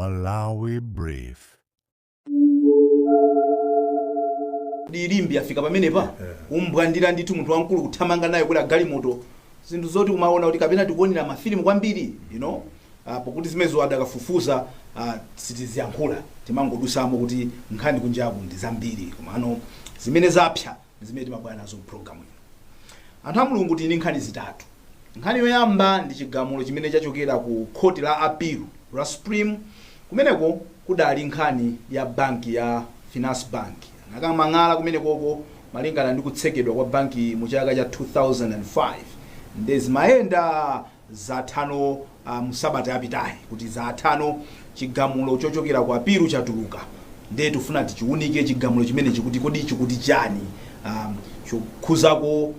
Malawi Brief. Limbe afika pamenepa kumbwandira ndithu munthu wamkulu, kuthamanga naye kwera galimoto, zinthu zoti umaona kuti kapena tikuonera mafilimu kwambiri, pokuti zimenezo adakafufuza. Sitiziyankhula, timangodusamo kuti nkhani kunjaku ndi zambiri, komano zimene zapsa ndi zimene timabwera nazo mpulogalamu ino. Anthu a Mulungu, tili ndi nkhani zitatu. Nkhani yoyamba ndi chigamulo chimene chachokera ku khoti la appeal la Supreme. Kumeneko kudali nkhani ya banki ya Finance Bank. Anakamang'ala kumenekoko malingana ndi kutsekedwa kwa banki mu chaka cha 2005. Nde zimayenda zathano musabata yapitayi kuti zathano, chigamulo chochokera ku appeal chatuluka. Nde tifuna tichiunike chigamulo chimenechi kuti kodi chikuti chani, chokhuzako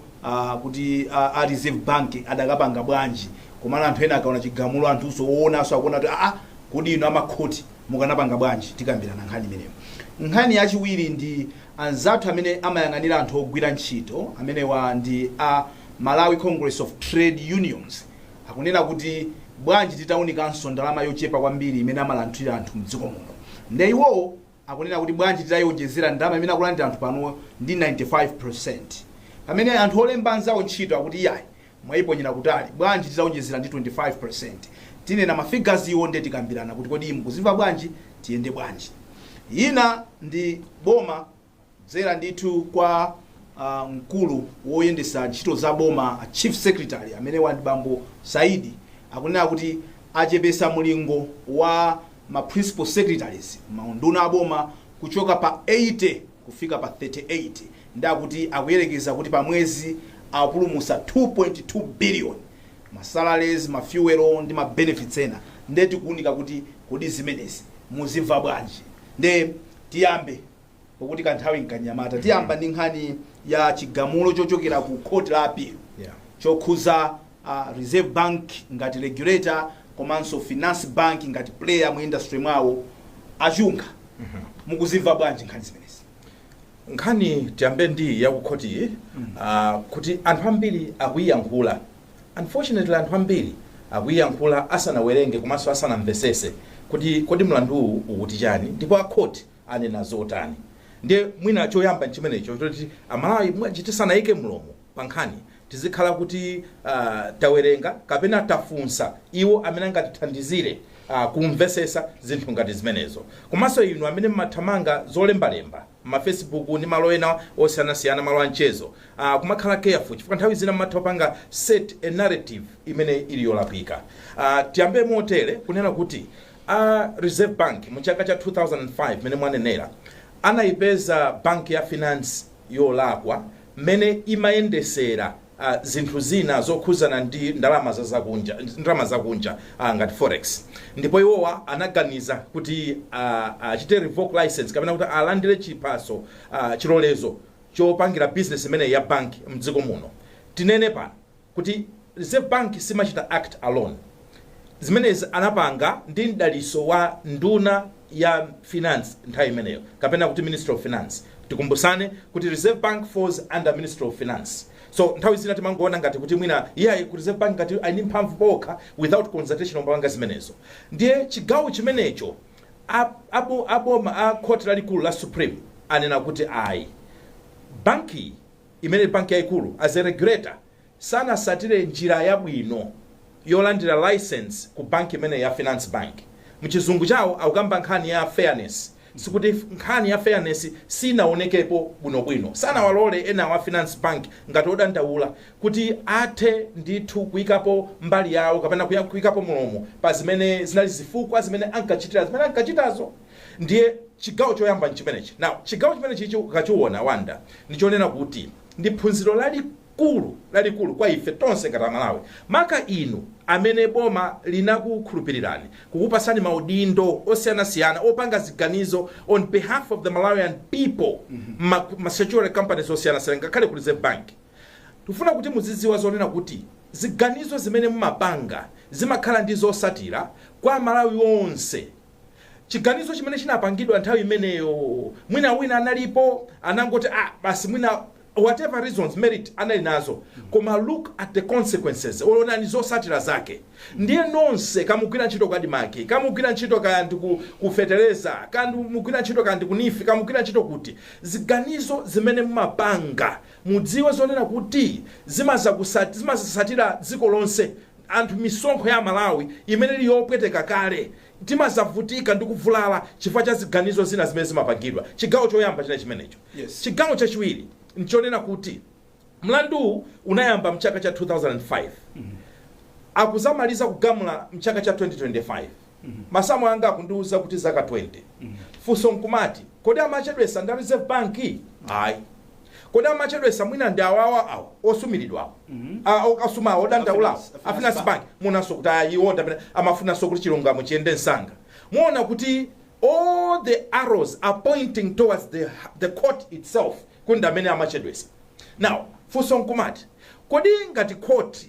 kuti a Reserve Bank adakapanga bwanji. Komano anthu ena akaona chigamulo, anthunso oonanso akuona kuti aa, kodi inu amakhoti mukanapanga bwanji? Tikambirana nkhani imeneyo. Nkhani yachiwiri ndi anzathu amene amayang'anira anthu ogwira ntchito, amenewa ndi a Malawi Congress of Trade Unions. Akunena kuti bwanji titaunikanso ndalama yochepa kwambiri imene amalandira anthu mdziko muno? Nde iwowo akunena kuti bwanji titayionjezera ndalama imene akulandira anthu pano ndi 95, pamene anthu olemba anzawo ntchito akuti iyayi, mwayiponyera kutali, bwanji titaonjezera ndi 25? Tinena ma figures iwo, nde tikambirana kuti kodi mukuzimva bwanji, tiyende bwanji. Ina ndi boma kudzera ndithu kwa mkulu woyendesa ntchito za boma, a chief secretary, amene wandi bambo Saidi, akunena kuti achepesa mulingo wa ma principal secretaries, maunduna aboma, kuchoka pa 80 kufika pa 38. Ndakuti akuyerekeza kuti pa mwezi apulumusa 2.2 billion, ma salaries, ma fuel ndi ma benefits ena. Nde tikuunika kuti kodi zimenezi muzimva bwanji? Nde tiyambe, pokuti kanthawi nkanyamata, tiyamba ndi nkhani ya chigamulo chochokera ku court la appeal chokhuza Reserve Bank ngati regulator komanso Finance Bank ngati player mu industry mwawo. Achunga, mukuzimva bwanji nkhani zimenezi? Nkhani tiyambe ndi yakukhotiyi, kuti anthu ambiri akuiyankhula. Unfortunately, anthu ambiri akuiyankhula asanawerenge komanso asanamvesese kuti kodi mlanduwu ukuti chani ndipo akhoti anena zotani. Ndiye mwina choyamba nchimenecho, choti Amalawi mwachi tisanayike mlomo pa nkhani, tizikhala kuti tawerenga kapena tafunsa iwo amene angatithandizire kumvesesa zinthu ngati zimenezo. Komanso inu amene mmathamanga zolembalemba ma Facebook ndi malo ena osiyanasiyana, malo amchezo, kumakhala careful, chifukwa nthawi zina mmatha kupanga set a narrative imene ili yolakwika. Tiyambe motere kunena kuti a Reserve Bank mu chaka cha 2005, mene mwanenera, anayipeza banki ya Finance yolakwa mmene imayendesera zinthu zina zokhuzana ndi ndalama za zakunja, ndalama zakunja, ngati forex. Ndipo iwowa anaganiza kuti achite revoke license kapena kuti alandire chiphaso, chilolezo chopangira business imene ya bank mdziko muno. Tinene pano kuti Reserve Bank simachita act alone. Zimenezi anapanga ndi mdaliso wa nduna ya finance nthawi imeneyo, kapena kuti Ministry of Finance. Tikumbusane kuti Reserve Bank falls under Ministry of Finance, so nthawi zina timangoona ngati kuti mwina iyayi, ku Reserve Bank ngati ali ndi mphamvu pokha without consultation opanga zimenezo. Ndiye chigawo chimenecho aboma a khoti lalikulu la Supreme anena kuti ayi, banki imene banki yayikulu as a regulator sanasatire njira yabwino yolandira license ku banki imene ya Finance Bank. Mchizungu chawo akukamba nkhani ya fairness, sikuti nkhani ya fairness sinaonekepo bwinobwino. Sanawalole ena wa Finance Bank ngati odandaula kuti athe ndithu kuyikapo mbali yawo kapena kuyikapo mulomo pa zimene zinali zifukwa zimene ankachitira zimene ankachitazo. Ndiye chigawo choyamba nchimenechi. Now, chigawo chimenechi ukachiona, Wanda, ndichonena kuti ndi phunziro lalikulu lalikulu kwa ife tonse ngati Amalawi, maka inu amene boma linakukhulupirirani kukupasani maudindo osiyanasiyana opanga ziganizo on behalf of the Malawian people, ma statutory companies osiyanasiyana, ngakhale ku Reserve Bank. Tifuna kuti muzidziwa zonena kuti ziganizo zimene mumapanga zimakhala ndi zosatira kwa Malawi onse. Chiganizo chimene chinapangidwa nthawi imeneyo, mwina wina analipo anangoti, ah, basi, mwina Whatever reasons merit anali nazo, koma look at the consequences, onani zosatira zake. Ndiye nonse kamugwira ntchito ku ADMARC, kamugwira ntchito kaya ndi ku fetereza, kamugwira ntchito kaya ndi ku NEEF, kamugwira ntchito kuti, ziganizo zimene mumapanga mudziwe zonena kuti zimazasatira dziko lonse. Anthu, misonkho ya Malawi imene ili yopweteka kale, timazavutika ndi kuvulala chifukwa cha ziganizo zina zimene zimapangidwa. Chigawo choyamba chine chimenecho. Chigawo chachiwiri nchonena kuti mlanduwu unayamba mchaka cha 2005, akuzamaliza kugamula mchaka cha 2025. Masamu anga akundiuza kuti zaka 20. Funso nkumati, kodi amachedwesa ndi Reserve Bank? Ayi. Kodi amachedwesa mwina ndi awawa awa osumiridwawo, asumawo, odandaulawo? A A Finance Finance Bank munanso kuti ayiwo ndamene amafunanso kuti chilungamo chiyende msanga. Muona kuti all the arrows are pointing towards the court itself, kuti ndi amene amachedwesa. Now funso nkumati, kodi ngati court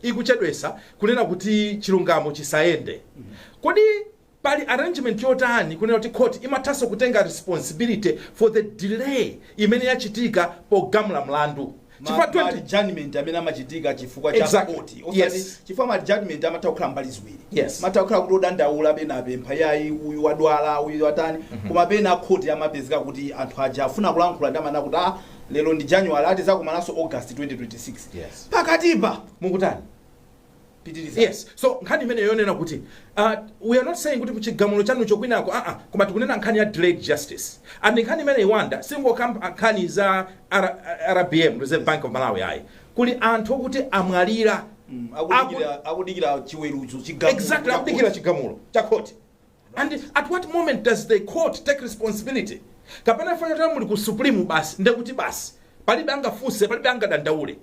ikuchedwesa kunena kuti chilungamo chisayende, kodi pali arrangement yotani kunena kuti court imathanso kutenga responsibility for the delay imene yachitika pogamula mlandu? Chifukwa 20 Ma adjournment amene amachitika chifukwa cha court, osati chifukwa ma adjournment amatha kukhala mbali ziwiri. Matha kukhala kuti odandaula pena apempha, yayi, uyu wadwala, uyu watani, koma pena court amapezeka kuti anthu aja afuna kulankhula, ndamana kuti, ah, lero ndi January, ati zakumananso August 2026. Pakatipa mukutani? Pitiriza. Yes, so nkhani imene yonena kuti we are not saying kuti chigamulo chanucho kwinako, koma tikunena nkhani ya delayed justice. And nkhani imene iwanda singokamba nkhani za RBM, Reserve Bank of Malawi, ayi. Kuli anthu okuti amwalira. Akudikira chiweruzo, chigamulo Exactly. cha Akudikira court. Chigamulo cha court. And at what moment does the court take responsibility? Kapena fanira muli ku Supreme basi, ndekuti basi palibe angafunse, palibe angadandaule?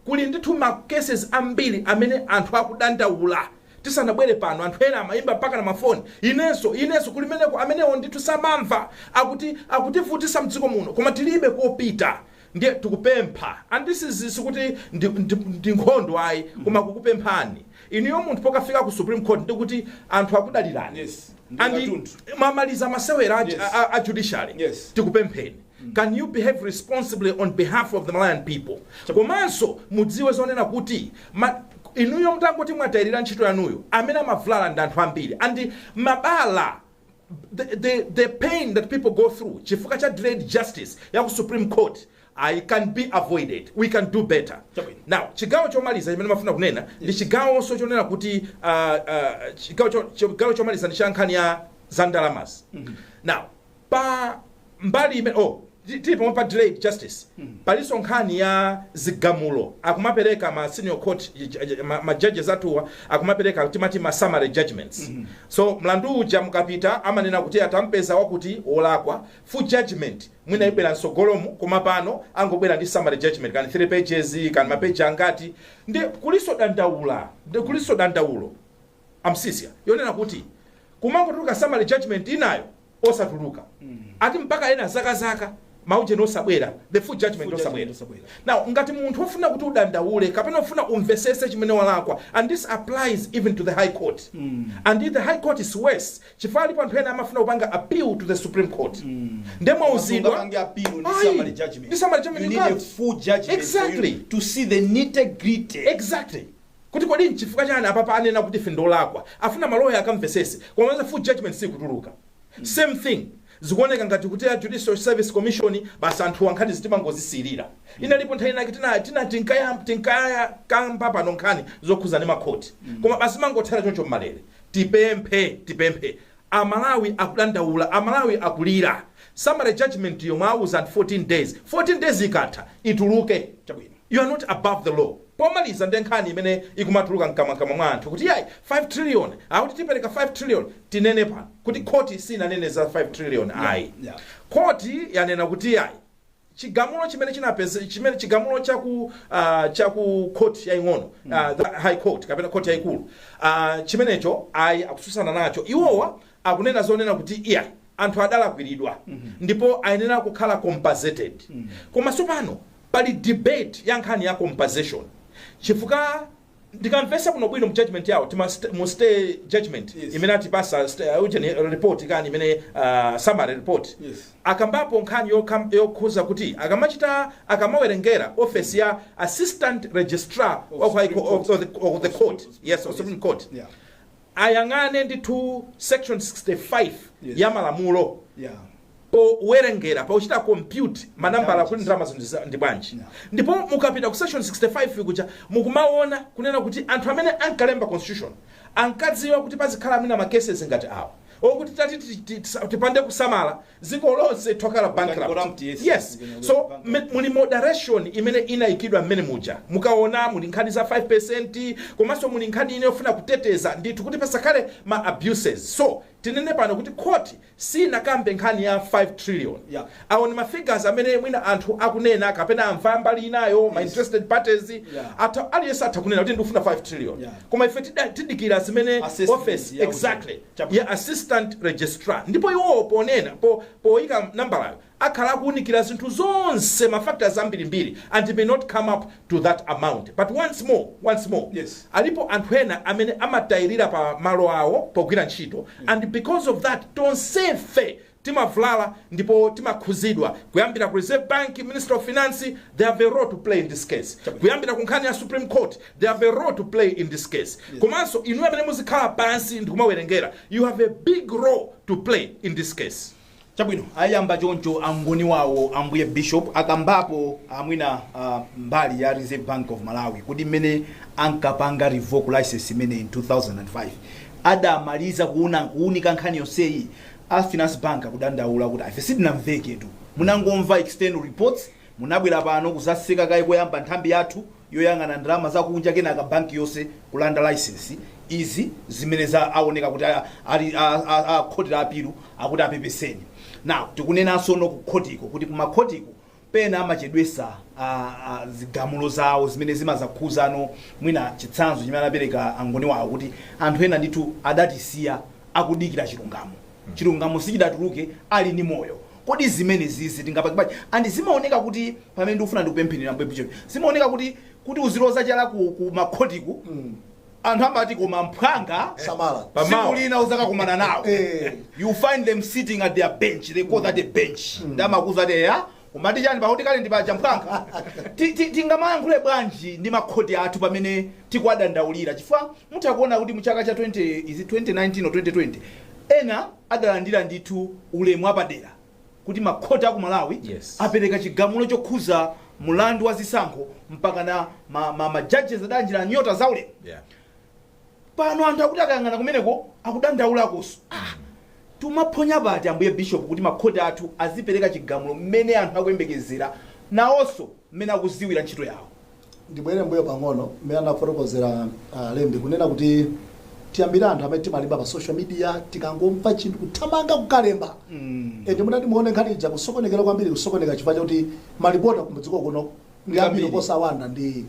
Kuli ndithu ma cases ambiri amene anthu akudandaula. Tisanabwere pano, anthu ena amayimba mpaka na mafoni, inenso, inenso kulimeneko. Amenewo ndithu samamva, akuti akutivutisa mdziko muno, koma tilibe kopita. Ndiye tikupempha, and this is sikuti ndi nkhondo ayi, koma kukupemphani inuyo munthu pokafika ku Supreme Court, ndikuti anthu akudalirani. Ndi And katundu. mwamaliza masewera a judiciary. Tikupempheni, can you behave responsibly on behalf of the Malawian people? Komanso mudziwe zonena kuti inuyo mutangoti mwatayirira ntchito yanuyo, amene amavulala ndi anthu ambiri, and mabala, the pain that people go through chifukwa cha delayed justice ya ku Supreme Court, I can be avoided. We can do better. Chabwino. Now chigawo chomaliza chimene mafuna kunena ndi chigawonso chonena kuti chigawo chomaliza ndi cha nkhani ya za ndalamazi. Now pa mbali imene, oh, tili pomwe pa delayed justice, palinso nkhani ya zigamulo akumapereka ma senior court, ma judges atuwa akumapereka timati ma summary judgments. So mlandu uja mukapita amanena kuti atampeza wakuti wolakwa, full judgment mwina ibwera msogolomu, koma pano angobwera ndi summary judgment, kani 3 pages, kani mapeji angati. Ndi kuliso dandaula, ndi kuliso dandaulo amsisia yonena kuti kumangotuluka summary judgment inayo osatuluka, ati mpaka ena zakazaka maujeni osabwera, the full judgment Full osabwera. Judgment osabwera. Now ngati munthu ofuna kuti udandaule kapena ufuna umvesese chimene walakwa, and this applies even to the High Court, and if the High Court is worse, chifukwa alipo anthu ena amafuna kupanga appeal to the Supreme Court, nde mwauzidwa Ungapange appeal ndi Ayi, summary judgment. Ndi summary judgment You you need a can't. full judgment for you to see the nitty-gritty. Exactly, kuti kodi nchifukwa chani apapa anena kuti ife ndolakwa? Afuna maloya akamvesese, koma full judgment sikutuluka. Same thing, zikuoneka ngati kuti a Judicial Service Commission basi anthu nkhani zitimangozisiyirira. Inalipo nthawi inake tina tinkaya kamba pano nkhani zokhuza ndi makhoti, koma basi mangothera choncho mmalere. Tipemphe, tipemphe, Amalawi akudandaula, Amalawi akulira. Summary judgment yomwe auza anthu 14 days, 14 days ikatha ituluke. Chabwino. You are not above the law. Pomaliza ndi nkhani imene ikumatuluka mkamwamkamwa mwa anthu kuti yayi, 5 trillion, akuti tipereka 5 trillion. Tinene pano kuti khoti sinanene za 5 trillion ayi. Khoti yanena kuti yayi, chigamulo chimene chinapeza, chimene chigamulo chaku court yaing'ono, the High Court kapena court yayikulu, chimenecho ayi, akususana nacho. Iwowa akunena zonena kuti iya, anthu adalakwiridwa ndipo ayenera kukhala compensated. Koma tsopano pali debate ya nkhani ya compensation, chifukwa Ndikamvesa kuno bwino mu judgment yawo, mu stay judgment imene atipasa ujeni report kani imene summary report, akambapo nkhani yokhuza kuti akamachita, akamawerengera, office ya assistant registrar of of, Supreme of the court, yes, of Supreme Court, ayang'ane ndithu section 65 ya malamulo powerengera, pochita compute manambala kuti ndalama ndi bwanji. Ndipo mukapita ku section 65 kuja, mukumaona kunena kuti anthu amene ankalemba constitution ankadziwa kuti pazikhala amene ma cases ngati awa, okuti tati tipande kusamala, dziko lonse tokhala bankrupt. Corrupt, yes. Yes, so muli moderation imene inayikidwa mmene muja. Mukaona muli nkhani za 5, komanso muli nkhani ine yofuna kuteteza ndithu kuti pasakhale ma abuses. So tinene pano kuti court sinakambe nkhani ya 5 trillion. Awo ni ma figures amene mwina anthu akunena kapena amva mbali inayo, ma interested parties. Atha aliyense atha kunena kuti ndikufuna 5 trillion, koma ife tidikira zimene assessment office exactly ya assistant registrar. Ndipo iwowo ponena, poyika nambalayo, akhala akuwunikira zinthu zonse, ma factors ambirimbiri, and may not come up to that amount. But once more, once more, alipo anthu ena amene amatayirira pa malo awo pogwira ntchito, and because of that tonsefe timavulala ndipo timakhuzidwa. Kuyambira ku Reserve Bank, Minister of Finance, they have a role to play in this case. Kuyambira ku nkhani ya Supreme Court, they have a role to play in this case. Komanso inu amene muzikhala pansi ndikumawerengera, you have a big role to play in this case. Chabwino, ayamba choncho angoni wawo ambuye Bishop akambapo amwina mbali ya Reserve Bank of Malawi, kuti mmene ankapanga revoke license imene in 2005 adamaliza kuuna kuunika nkhani yonseyi. A Finance Bank akudandaula kuti ife sitinamveketu, munangomva external reports, munabwera pano kuzaseka kayi koyamba nthambi yathu yoyang'ana ndalama zakunja, kenaka banki yonse kulanda license. Izi zimene za aoneka kuti ali a khoti la appeal akuti apepeseni. Now tikunenanso no ku khotiko kuti kumakhotiko pena amachedwesa zigamulo zawo zimene zimazakhuzano. Mwina chitsanzo chimene anapereka angoni wawo kuti anthu ena ndithu adatisiya akudikira chilungamo, chilungamo sichidatuluke ali ndi moyo. Kodi zimene zizi tingapakibwaji? And zimaoneka kuti pamene ndikufuna ndikupempherera mbuye Bishop, zimaoneka kuti uziloza chala ku makhotiku, anthu amati koma mphwanga Samala. Pamawa. tsiku lina uzakakumana nawo. You find them sitting at their bench, they call that a bench. Ndamakuza ati ya umati chani pakuti kale ndipaja mphwanga. Tingamayankhule bwanji ndi makhoti athu pamene tikuwadandaulira? Chifukwa mutha kuona kuti muchaka cha 20 izi, 2019 or 2020, ena adalandira ndithu ulemu wapadera kuti makhoti aku Malawi apereka chigamulo chokhuza mulandu wa zisankho, mpaka na ma judges adalandira nyota zaulemu. Pano anthu akuti akayang'ana kumeneko akudandaulakonso. Tumaphonya pati, ambuye Bishop, kuti makhoti athu azipereka chigamulo mmene anthu akuyembekezera, nawonso mmene akuziwira ntchito yawo? Ndibwere mbuyo pang'ono mmene anafotokozera lembi, kunena kuti tiyambire anthu amene timalemba pa social media, tikangomva chinthu kuthamanga kukalemba. Ende munati muone nkhani ija kusokonekera kwambiri, kusokoneka chifukwa chakuti malipota kumdziko kuno ndi ambiri posawanda ndi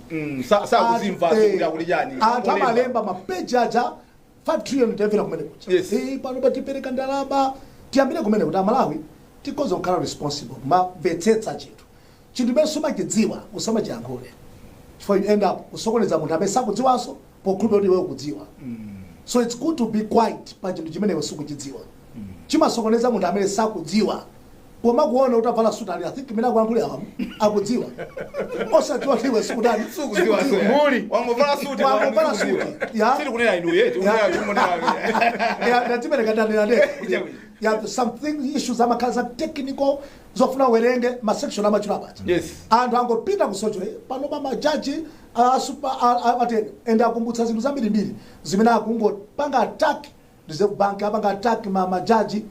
Sakuzimva kuti akuti chani. Anthu amalemba mapeji aja, 5 trillion tiyambira kumene kucha. Pano patipereka ndalama, tiyambire kumene kuti Amalawi tikhoza kukhala responsible kumamvetsetsa chinthu. Chinthu imene sumachidziwa usamachiyankhule, chifukwa you end up kusokoneza munthu amene sakudziwanso pokhulupirira kuti iwe ukudziwa. So it's good to be quiet pa chinthu chimene iwe sukuchidziwa. Chimasokoneza munthu amene sakudziwa koma kuona kuti avala suti ali, I think imene akuyankhulira awamu akudziwa, osadziwa kuti iwe sikutani. Sukudziwa. Muli. Wangovala suti. Wangovala suti, ya. Sili kunena inu yetu. Yeah, ndadzipereka, ndanena ndekha. Yeah, something issues amakhala za technical zofuna uwerenge ma section amachula paja. Anthu angopita ku social, pano pa majaji atene and akumbutsa zinthu zambirimbiri zimene akungopanga attack Reserve Bank, apanga attack ma majaji.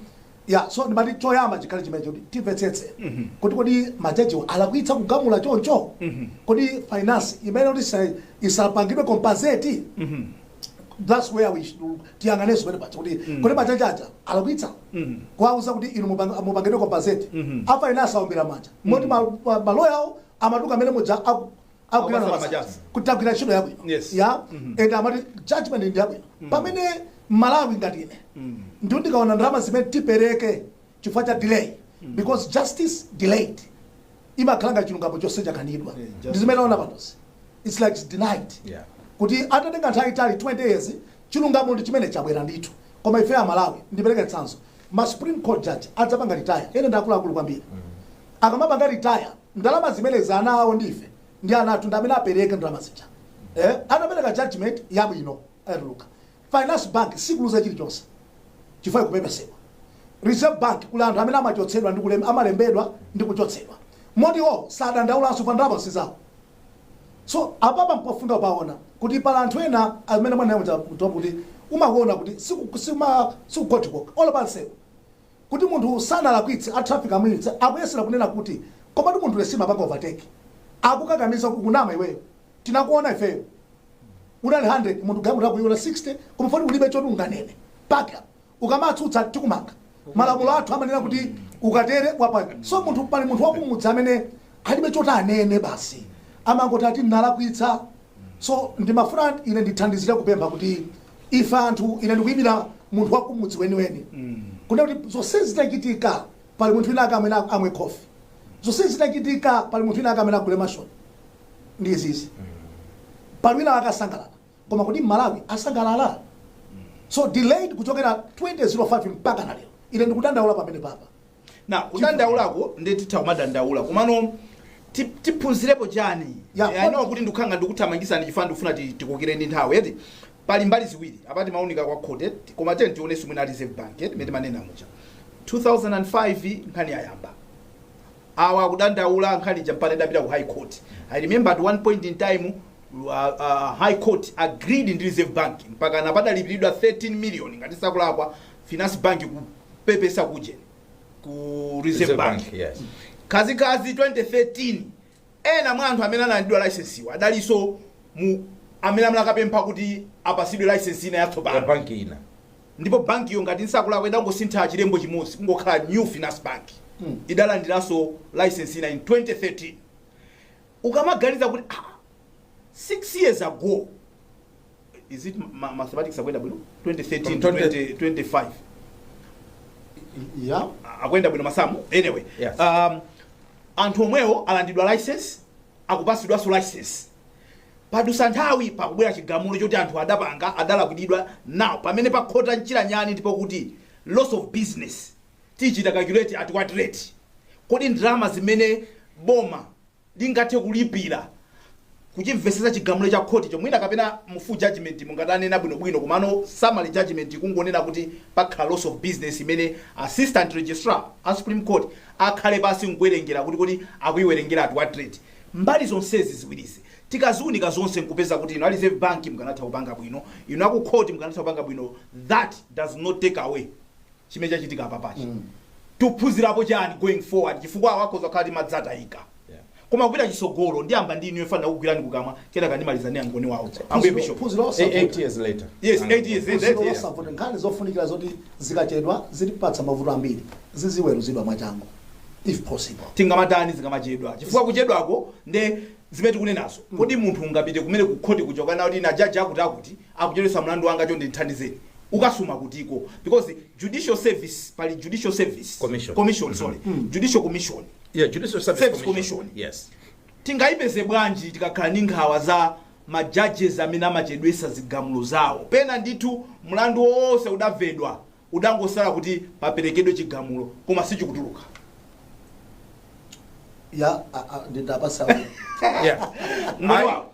Yeah, so ndimati choyamba chikhale chimenecho, kuti timvetsetse kuti kodi majajiwo alakwitsa kugamula choncho? Kodi finance imene kuti isapangidwe compensate? That's where we should tiyang'anenso pene paja kuti kodi majaji aja alakwitsa kuwauza kuti inu mupangidwe compensate? A finance aombera manja moti maloya awo amatuka amene muja akugwira Akupasa mabasa majaji. Kuti agwira ntchito yabwino. Ya, and amati judgment ndi yabwino, pamene Malawi ngati ine ndiwo ndikaona ndalama zimene tipereke chifukwa cha delay, because justice delayed imakhala ngati chilungamo chonse chakanidwa. Justice. Ndi zimene taona panozi, it's like it's denied. Kuti atatenga nthawi itali, 20 years, chilungamo ndi chimene chabwera ndithu. Koma ife Amalawi, ndipereke chitsanzo, ma Supreme Court judge adzapanga retire, ene ndi akuluakulu kwambiri. Akamapanga retire, ndalama zimenezi ana awo ndife ndi ana athu ndi amene apereke ndalama zija. Atapereka judgment yabwino, ayatuluka, Finance Bank sikuluza chilichonse chifukwa ikupepesedwa. Reserve Bank kuli anthu amene amachotsedwa ndi amalembedwa ndi kuchotsedwa, motiwo sadandaulanso pa ndalama sizawo. So apapa mpofunda paona kuti pala anthu ena amene mwana kuti umakuona kuti sikukhoti koka olo pansewu kuti munthu sanalakwitse, a traffic amuyitse, akuyesera kunena kuti komatu munthu lesima apanga overtake, akukakamiza kuti kunama iweyo, tinakuona ifeyo unali 100, munthu galimoto akuiona 60, koma foti ulibe choti unganene paka ukamatsutsa tikumanga. Malamulo athu amanena kuti ukatere wapa. So munthu, pali munthu wakumudzi amene alibe choti anene, basi amangoti ati nalakwitsa. So ndimafuna ine ndithandizire kupempha kuti ife anthu, ine ndikuyimira munthu wakumudzi weniweni, kunena kuti zonse zitachitika pali munthu wina ake amene amwe khofi, zonse zitachitika pali munthu wina ake amene agule mashoni ndi izizi, pali wina akasangalala. Koma kuti Malawi asangalala? So delayed kuchokera 2005 mpaka na lero, ine ndikudandaula pamene papa. Na kudandaulako ndi titha kumadandaula, komano tiphunzirepo chani? I know kuti ndikukhanga ndikuthamangisani chifukwa ndikufuna tikukire ndi nthawi yeti. Pali mbali ziwiri apati maunika kwa khote, koma tiyeni tionenso mwina Reserve Bank yeti imene manena muja 2005 nkhani yayamba, awa akudandaula, nkhani ija mpaka idapita ku High Court. I remember at one point in time High Court agreed ndi Reserve Bank mpaka napadalipiridwa 13 million, ngati sakulakwa, Finance Bank kupepesa kuje ku Reserve Reserve Bank. Bank, yes. Kazikazi 2013 ena mwa anthu amene analandidwa license iwo adalinso mu amene amalakapempha kuti apasidwe license ina ya yatsopano banki ina. Ndipo bankiyo, ngati nsakulakwa, idangosintha chilembo chimodzi kungokhala New Finance Bank. Idalandiranso license ina in 2013. Ukamaganiza kuti 6 years ago, is it mathematics akwenda bwino? 2013 From to 20 2025. Yeah. Akwenda bwino masamu? Anyway, Yes. Anthu omwewo alandidwa license, akupasidwanso license, padusa nthawi, pakubwera chigamulo choti anthu adapanga adalakwidwa. Now pamene pakhota mchira nyani ndipo kuti loss of business tichita calculate at what rate? Kodi ndalama zimene boma lingathe kulipira kuchimvesesa chigamulo cha khoti chomwina kapena mu full judgment mungatanena bwinobwino, komano summary judgment kungonena kuti pakhala loss of business imene assistant registrar a Supreme Court akhale pasi nkuwerengera kuti kodi akuiwerengera at what rate? Mbali zonsezi ziwirizi tikaziunika zonse nkupeza kuti ino a Reserve Bank mukanatha kupanga bwino, ino aku court mukanatha kupanga bwino, that does not take away chimene chachitika apapachi. Tuphunzirapo chani going forward? Chifukwa awakhoza kukhala ti madzatayika, koma kupita chisogolo, ndiyamba ndi inu yofanira kugwirani kukamwa, kenaka ndimaliza ndi angoni wawo, ambuye bishop. Phunziro losavuta. 8 years later. Yes, 8 years later. Phunziro losavuta. Nkhani zofunikira zoti zikachedwa zitipatsa mavuto ambiri ziziweruzidwa mwachangu if possible. Tingamatani zikamachedwa? Chifukwa kuchedwako nde zimene tikunenazo. Kodi munthu ungapite kumene kukhoti kuja ukana kuti na jaji akuti akuti akuchedwesa mlandu wanga, chonde ndithandizeni, ukasuma kutiko? Because judicial service, pali Judicial Service Commission. Commission, sorry, Judicial Commission. Yeah, Judicial Service Service Commission. Commission. Yes. Tingayipeze bwanji tikakhala ndi nkhawa za ma judges amene amachedwesa zigamulo zawo? Pena ndithu mlandu wonse udamvedwa, udangosala kuti paperekedwe chigamulo, koma sichikutuluka. Ya, ndidapasa. Ngoni wawo.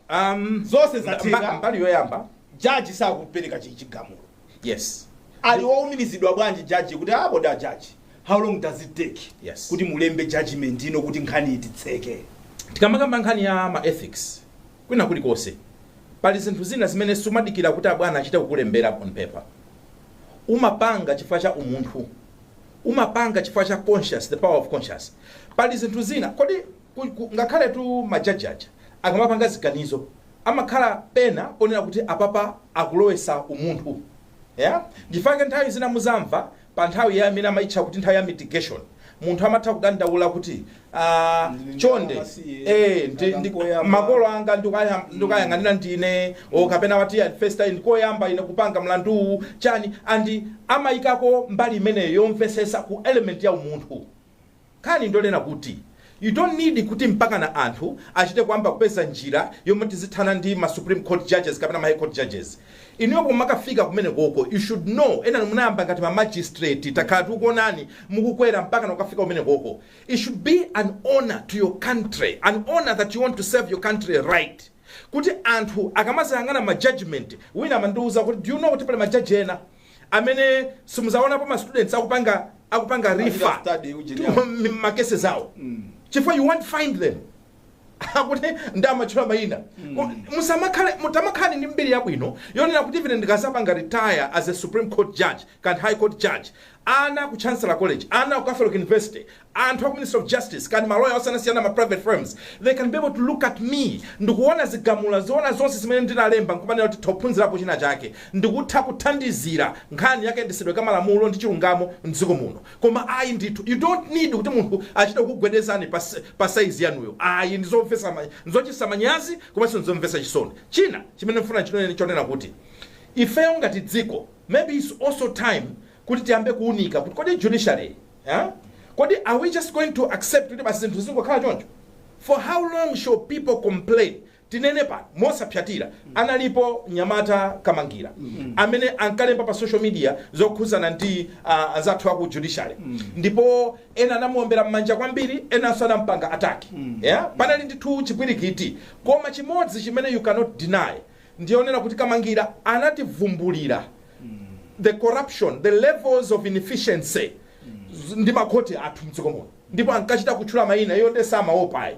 Zonse zatheka. Mbali yoyamba, jaji sakupereka chigamulo. Yes. Ali wowumirizidwa bwanji jaji kuti apo da jaji, how long does it take kuti mulembe judgment ino kuti nkhani ititseke? Tikamakamba nkhani ya ma ethics kwina kulikonse, pali zinthu zina zimene sumadikira kuti abwana achite kukulembera on paper. Umapanga chifukwa cha umunthu, umapanga chifukwa cha conscious, the power of conscious. Pali zinthu zina, kodi ngakhale tu majaji aja akamapanga ziganizo amakhala pena ponena kuti apapa akulowesa umunthu, yeah? Ndifake nthawi zina muzamva pa nthawi ya imene amayitcha kuti nthawi ya mitigation, munthu amatha kudandaula kuti chonde Amasiye, ndi makolo anga ndikayang'anira ndine, o kapena wati first time, ndikoyamba ine kupanga mlanduwu chani, andi amayikako mbali imeneyo yomvesesa ku element ya umunthu. Nkhani ndolena kuti You don't need kuti mpaka na anthu achite kuyamba kupeza njira yomwe tizithana ndi ma Supreme Court judges kapena ma High Court judges. Inuyo pomakafika kumene koko, you should know, ena munayamba ngati ma magistrate, takhala tikuonani mukukwera mpaka nakukafika kumene koko. It should be an honor to your country, an honor that you want to serve your country right, kuti anthu akamazayang'ana ma judgment. Wina amandiuza kuti, "Do you know kuti pali majaji ena amene simuzaonapo ma students akupanga refer study ujeni yawo. Ma cases awo, chifukwa you won't find them," akuti ndi amatchula mayina. Musamakhale, mutamakhale ndi mbiri yabwino yonena kuti even ndikazapanga retire as a Supreme Court judge kandi High Court judge, ana ku Chancellor College, ana ku Catholic University, anthu aku Ministry of Justice kandi maloya osiyanasiyana, ma private firms, they can be able to look at me ndikuona zigamulo ziona zonse zimene ndinalemba, nkumanena kuti tophunzirapo china chake, ndikutha kuthandizira nkhani yakayendetsedwe ka malamulo ndi chilungamo mdziko muno. Koma ayi ndithu, you don't need kuti munthu achite kukugwedezani pa size yanuyo, ayi. Ndizochititsa manyazi komanso ndizomvetsa chisoni. China chimene mfuna chinene chonena kuti ifeyo ngati dziko, maybe it's also time kuti tiyambe kuunika kuti kodi judiciary, yeah? Kodi are we just going to accept kuti basi zinthu zingokhala choncho? For how long shall people complain? Tinene pano mosapyatira, analipo Nyamata Kamangira amene ankalemba pa social media zokhuzana ndi anzathu aku judiciary, ndipo ena anamuombera m'manja kwambiri, enanso anampanga attack, yeah? Panali ndithu chipwirikiti. Koma chimodzi chimene you cannot deny, ndionena kuti Kamangira anativumbulira the corruption, the levels of inefficiency ndi makhoti athu mdziko muno, ndipo ankachita kutchula mayina, iyo nde samaopayi.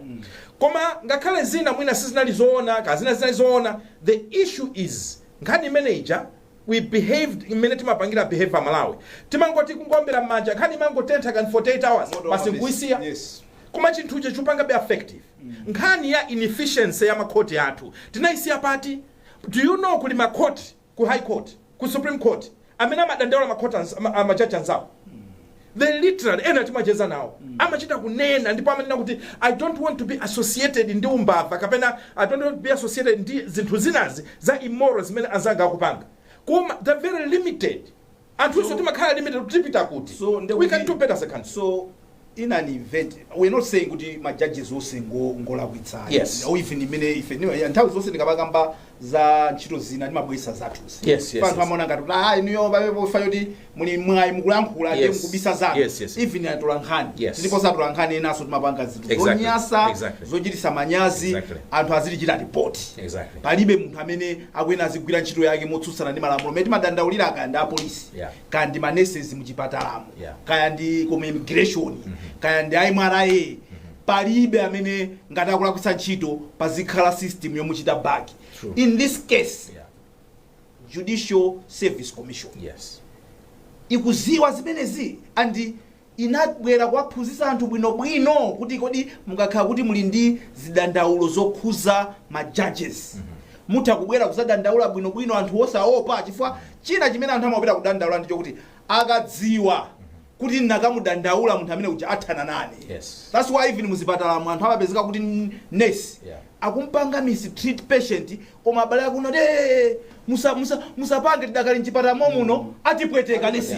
Koma ngakhale zina mwina sizinali zoona, kazina zinali zoona, the issue is nkhani imene ija, we behaved imene timapangira behave Malawi, timangoti kungombera m'manja, nkhani imangotentha kan 48 hours, basi nkuisiya. Koma chinthucho chikupangabe effective. Nkhani ya inefficiency ya makhoti athu tinayisiya pati? Do you know kuli makhoti ku High Court, ku Supreme Court, amene amadandaula makhoti amajaji anzawo? They literally, ena timacheza nawo, amachita kunena ndipo amanena kuti, "I don't want to be associated ndi umbava kapena I don't want to be associated ndi zinthu zinazi za immoral zimene anzanga akupanga." Koma they're very limited. Anthuso timakhala limited, tipita kuti? So, We can do better as a country. So in an event, we're not saying kuti ma judges onse ngolakwitsa or even imene ife nthawi zonse ndikamakamba za ntchito zina ndimabwesa zathuzi. Anthu amaona ngati kuti, ah, inuyo papepo yoti muli mwayi mukulankhula ndiye mukubisa zanu. Even atola nkhani, ndipo satola nkhani enanso timapanga zinthu zonyasa, zochititsa manyazi. Anthu azitichita report. Palibe munthu amene akuyena azigwira ntchito yake motsutsana ndi malamulo. Mene timadandaulira, kaya ndi apolisi, kaya ndi manurses muchipatalamo, kaya ndi ku immigration, kaya ndi MRA, palibe amene ngati akulakwitsa ntchito pazikhala system yomuchita back. In this case, Judicial Service Commission ikuziwa zimenezi and inabwera kuwaphunzitsa anthu bwinobwino kuti kodi mukakhala kuti muli ndi zidandaulo zokhuza ma judges, mutha kubwera kuzadandaula bwinobwino, anthu osaopa, chifukwa china chimene anthu amapita kudandaula ndicho kuti akadziwa kuti nakamudandaula munthu amene uja athana nane. That's why even muzipatalamo anthu amapezeka kuti nurse akumpanga mistreat patient, koma abale akuno de musapange, tidakali mchipatala muno, atipweteka nesi,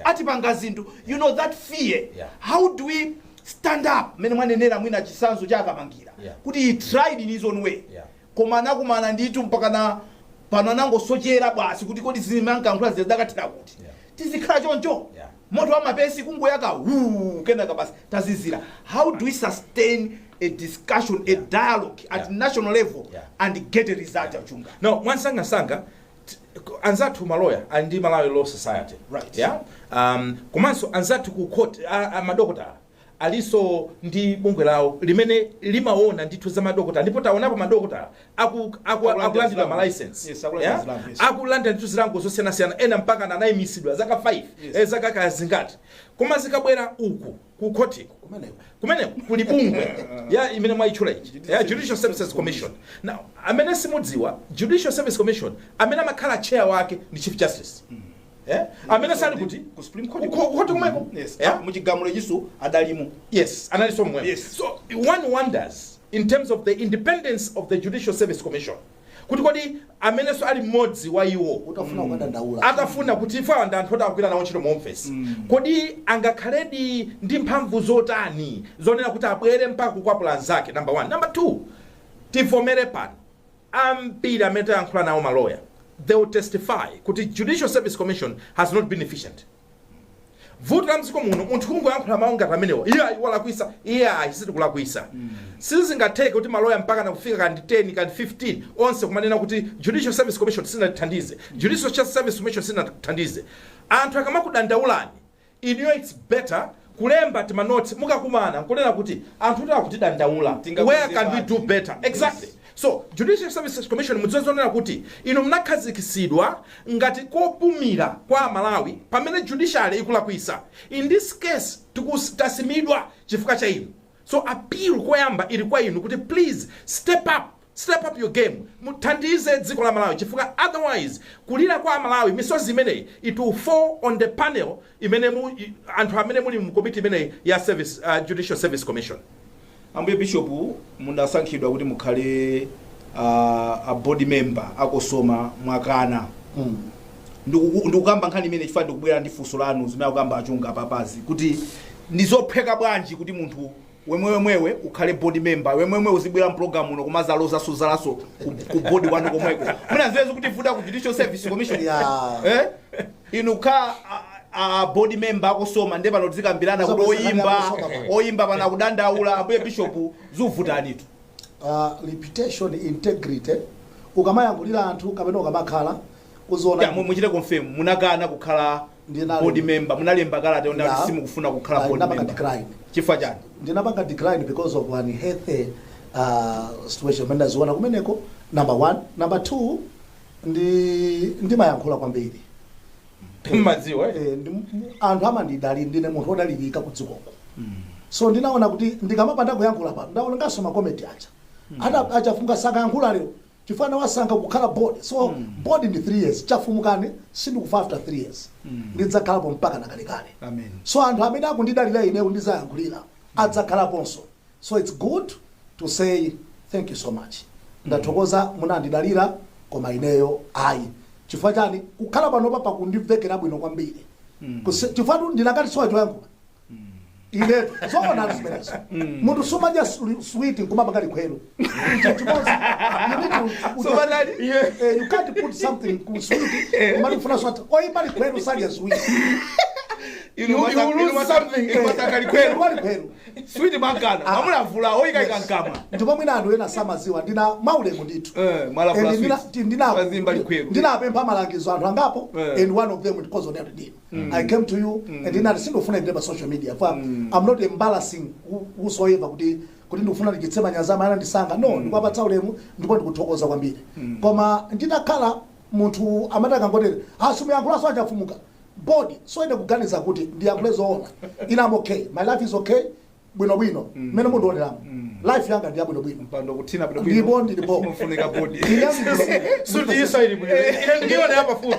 atipanga zinthu, you know that fear. How do we stand up? Mene mwanenera mwina chisanzo cha Akamangira, kuti he tried in his own way, koma anakumana ndithu mpaka na pano anangosochera basi, kuti kodi zimankankhula zidakathera kuti tizikhala choncho? Moto wa mapesi kungoyaka wuu, kenaka basi tazizira. How do we sustain a discussion, a dialogue at national level and get a result, Achunga? No, mwansangasanga, anzathu maloya ali ndi Malawi Law Society. Yeah? Komanso anzathu ku court, madokotala aliso ndi bungwe lawo limene limaona ndithu za madokotala, ndipo taonapo madokotala akulandira zilango. Ma license. Yes, akulandira zilango, yes. Akulandira ndithu zilango zosiyanasiyana, ena mpaka anayimisidwa zaka 5, zaka kaya zingati. Koma zikabwera uku ku khotiko, Kumeneko. Kumeneko kuli bungwe ya imene mwayitchula ichi ya Judicial Services Commission. Now, amene simudziwa, Judicial Service Commission, amene amakhala chair wake ndi Chief Justice, eh? Amene sali kuti? Ku Supreme Court. Ku court kumweko. Yes. Yeah? Muchigamulo chisu adalimo. Yes, analinso momwemo. Yes. So one wonders in terms of the independence of the Judicial Service Commission. Kuti kodi amenenso ali mmodzi wa iwo Utafuna kukadandaula, atafuna kuti ife ndi anthu oti akugwira nawo ntchito mu office, kodi angakhaledi ndi mphamvu zotani zonena kuti abwere mpaka kukwapula anzake? Number one. Number two, tivomere pano, ambiri amene tayankhula nawo maloya, they will testify kuti Judicial Service Commission has not been efficient. Vuto la mdziko muno, munthu kungoyankhula mawu ngati amenewa, iye ayi walakwisa, iye ayi sitikulakwisa. Sizingatheke kuti maloya mpaka nakufika kandi 10 kandi 15 onse kumanena kuti Judicial Service Commission sinatithandize, Judicial Service Commission sinatithandize. Anthu akamakudandaulani inuyo, it's better kulemba timanotsi, mukakumana nkunena kuti anthu kuti akutidandaula, where can we do better? Exactly. So Judicial Services Commission, mudziwe zonena kuti inu munakhazikitsidwa ngati kopumira kwa Malawi pamene judiciary ikulakwisa. In this case tasimidwa chifukwa cha inu. So appeal koyamba ili kwa inu kuti please step up, step up your game, muthandize dziko la Malawi, chifukwa otherwise kulira kwa Malawi, misozi imeneyi, it will fall on the panel imene anthu amene muli mu komiti imeneyi ya Judicial Service Commission. Ambuye Bishop, munasankhidwa kuti mukhale a board member a COSOMA, mwakana. Ndikukamba nkhani imene chifukwa ndikubwera ndi funso lanu, zimene akukamba achunga papazi, kuti ndizophweka bwanji kuti munthu wemwewemwewe ukhale board member, wemwemwe uzibwera mpulogalamu uno kumazalozaso zalaso ku board kwanu komweko? Mwina ziwezi kuti vuta ku Judicial Service Commission. Eh? Inu kukhala a board member a COSOMA, ndiye pano tizikambirana kuti oyimba oyimba pana kudandaula. Ambuye Bishop, zuvutanitu. Reputation, integrity, ukamayankhulira anthu kapena ukamakhala kuziona. Ya, muchite confirm, munakana kukhala board member, munalemba kalata yonena kuti simukufuna kukhala board Ndinapanga member. decline. Chifukwa chani? Ndinapanga decline because of unhealthy situation imene ndaziona kumeneko, number one. Number two, ndimayankhula kwambiri. Mmadziwa, eh? Eh, anthu amandidalira, ndine munthu wodalirika ku dzikoko. So ndinaona kuti ndikamapanda kuyankhula pano, ndaona ngaso ma comment aja ata achafunga sakayankhula lero chifukwa wasankha kukhala board. So board ndi 3 years. Chafumukani sindikufa after 3 years, ndidzakhalapo mpaka nakalekale. Amen. So anthu amene akundidalira ine kundizayankhulira adzakhalaponso. So it's good to say thank you so much, ndathokoza munandidalira, koma ineyo ayi. Chifukwa chani? Kukhala panopa pakundimvekera bwino kwambiri. Chifukwa tu ndinakati sowa choyankhula inetu, zoona zimenezo. Munthu sumadya sweet nkumapanga likhwelo chimodzi. You need to Sumadali? You can't put something ku sweet kumati kufuna sweet. Oyimba likhwelo sadya sweet. You will lose something. Inu masaka likhwelo. Wa likhwelo. Sweet mwankana mamulavula oyikayika mkamwa. Ndipo mwina anthu ena samaziwa, ndina maulemu ndithu. Eh, mwalavula And sweet. Mazimba likhwelo. Ndinapempha malangizo anthu angapo and one of them because of that I came to you and ndinati sindofuna ine pa social media for I'm not embarrassing whosoever kuti ndikufuna ndichitse manyazi amene anandisanga. No, ndikuwapatsa ulemu ndipo ndikuthokoza kwambiri. Koma nditakhala munthu amati akangotere asimuyankhulaso achafumuka board, so ine kuganiza kuti ndiyankhule zoona, ine am okay, my life is okay, bwinobwino mmene mundioneramo, life yanga ndi yabwinobwino. Mpando kuthina bwino. Ndipo ndilipo. Mufunika board. Ine ndili Suti iso ili bwino, ine ndione hapa fupi.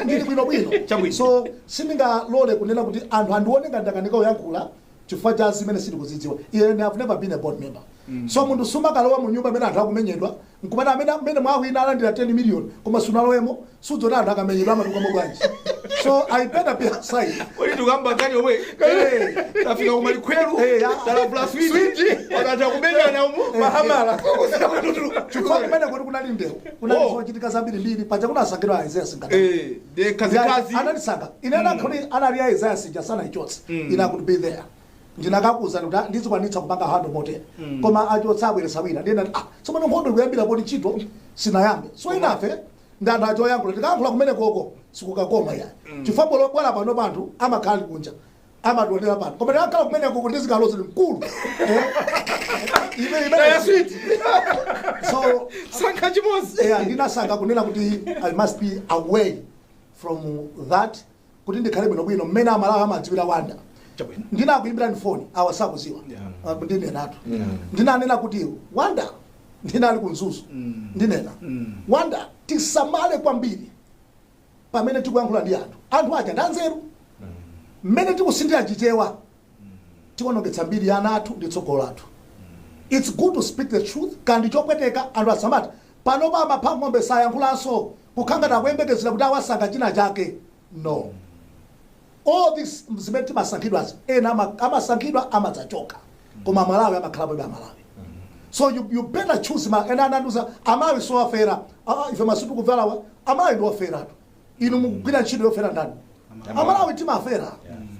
Ndili bwinobwino. Chabwino. So sindingalole kunena kuti anthu andione ngati ndakanika kuyankhula chifukwa cha zimene sindikuzidziwa. Ine have never been a board member. So munthu sumakalowa mu nyumba imene anthu akumenyedwa nkumati amene amene mwawina alandira 10 million, koma sunalowemo, sudzoti anthu akamenyedwa amatukamo bwanji. So I better be outside. Kodi tikamba nkhani yomwe tafika kumalikhweru? Eh, ya. Talavula sweet, pakati akumenyana umu mahamala. Chifukwa kumene kuti kunali ndewu, kunali zochitika zambirimbiri paja, kunasankhidwa Isaiah Singata. Eh, de kazikazi. Anandisanga ine, anakhoti anali a Isaiah sija sanaichotse, ine could be there, ndinakakuza kuti ndizikwanitsa kupanga handle motere, koma achotsa abweresa wina. Ndinati ah, tsopano nkhondo ikuyambira poti ntchito sinayambe. So inafe ndi anthu achoyankhula, tikayankhula kumene koko sikukakoma yani, chifukwa bolo bwala pano panthu amakhala ali kunja amationera pano, koma tikakhala kumene koko ndizikalozi mkulu. Eh, Taya sweet. So sankha chimodzi. Yeah, ndinasankha kunena kuti I must be away from that kuti ndikhale bwinobwino mmene Amalawi amadziwira Wanda. Chabwino. Ndinakuimbirani foni, awa sakuziwa. Ndinenatu, ndinanena kuti Wanda, ndinali ku Mzuzu, ndinena, Wanda, tisamale kwambiri pamene tikuyankhula ndi anthu. Anthu aja ndanzeru. Mmene tikusinthira Chichewa tiwonongetsa mbiri ya ana athu ndi tsogolo lathu. It's good to speak the truth, kandi chopweteka, anthu asamati. Panopa amapha ng'ombe sayankhulanso, kukhangata akuyembekezera kuti awasankha china chake. No, all this zimene timasankhidwazi, ena amasankhidwa amadzachoka, koma Malawi amakhalapo Amalawi. So you better choose. Ma ena ananduza Amalawi sowafera. Ah, ife masutu kuvalawa, Amalawi ndi oferatu. Inu mukugwira ntchito yofera ndani? Amalawi timafera,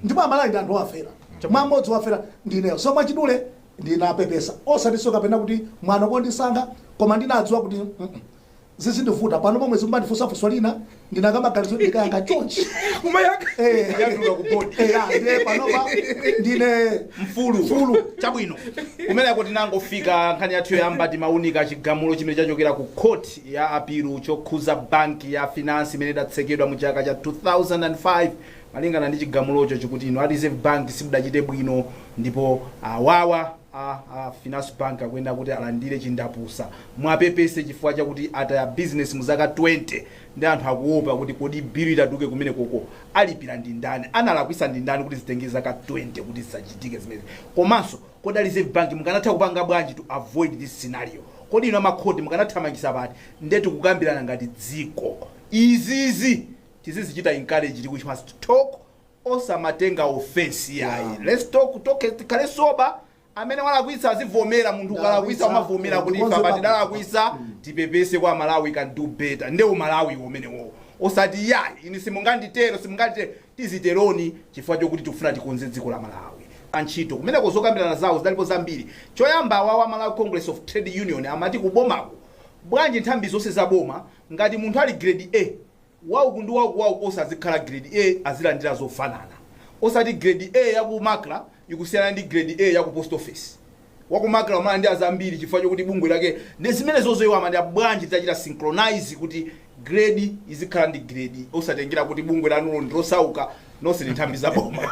ndipo Amalawi ndi anthu owafera. Mwamodzi wafera ndineyo. So mwachidule, ndinapepesa, osatinso kapena kuti mwana kondisankha, koma ndinadziwa kuti zizindivuta pano pomwe zikumbandifunsafunso lina, ndinakamaganizo ndikayankha chonchi. Kumayaka. Yatuluka ku board. Eh, ndiye panopa ndine mfulu. Mfulu. Chabwino, kumeneko tinangofika nkhani yathu yoyamba. Timaunika chigamulo chimene chachokera ku court ya appeal chokhuza banki ya Finance imene idatsekedwa mu chaka cha 2005. Malingana ndi chigamulocho, chikuti ino a Reserve Bank simudachite bwino, ndipo awawa a Finance Bank akuyenda kuti alandire chindapusa, mwapepese chifukwa chakuti ataya business mu zaka 20, ndi anthu akuopa kuti kodi bill itaduke kumene koko alipira ndi ndani, analakwisa ndi ndani kuti zitenge zaka 20 kuti zisachitike zimene? Komanso kodi a Reserve Bank mukanatha kupanga bwanji to avoid this scenario? Kodi ino amakhoti mukanathamangisa pati? Ndetu kukambirana ngati dziko, izizi tizizichita encourage. We must talk, osamatenga offense yayi. Let's talk, talk, tikhale sober. Amene walakwitsa azivomera. Munthu ukalakwitsa umavomera kuti ife apa tidalakwitsa, tipepese kwa Malawi, can do better. Nde Umalawi umenewo, osati yayi, ine simunganditero, simunganditero. Tiziteroni chifukwa chokuti tikufuna tikonze dziko la Malawi. Antchito kumeneko zokambirana zawo zidalipo zambiri. Choyamba, awawa Malawi Congress of Trade Union amati kubomako bwanji nthambi zonse za boma, ngati munthu ali grade A wauku ndi wauku wauku, osazikhala grade A azilandira zofanana, osati grade A yaku MACRA ikusiyana ndi grade A yaku post office. Waku MACRA umalandira zambiri chifukwa chokuti bungwe lake ndi zimene zozoiwa. Amati bwanji titachita synchronize kuti grade izikhala ndi grade, osatengera kuti bungwe lanulo ndilosauka, nonse ndi nthambi za boma.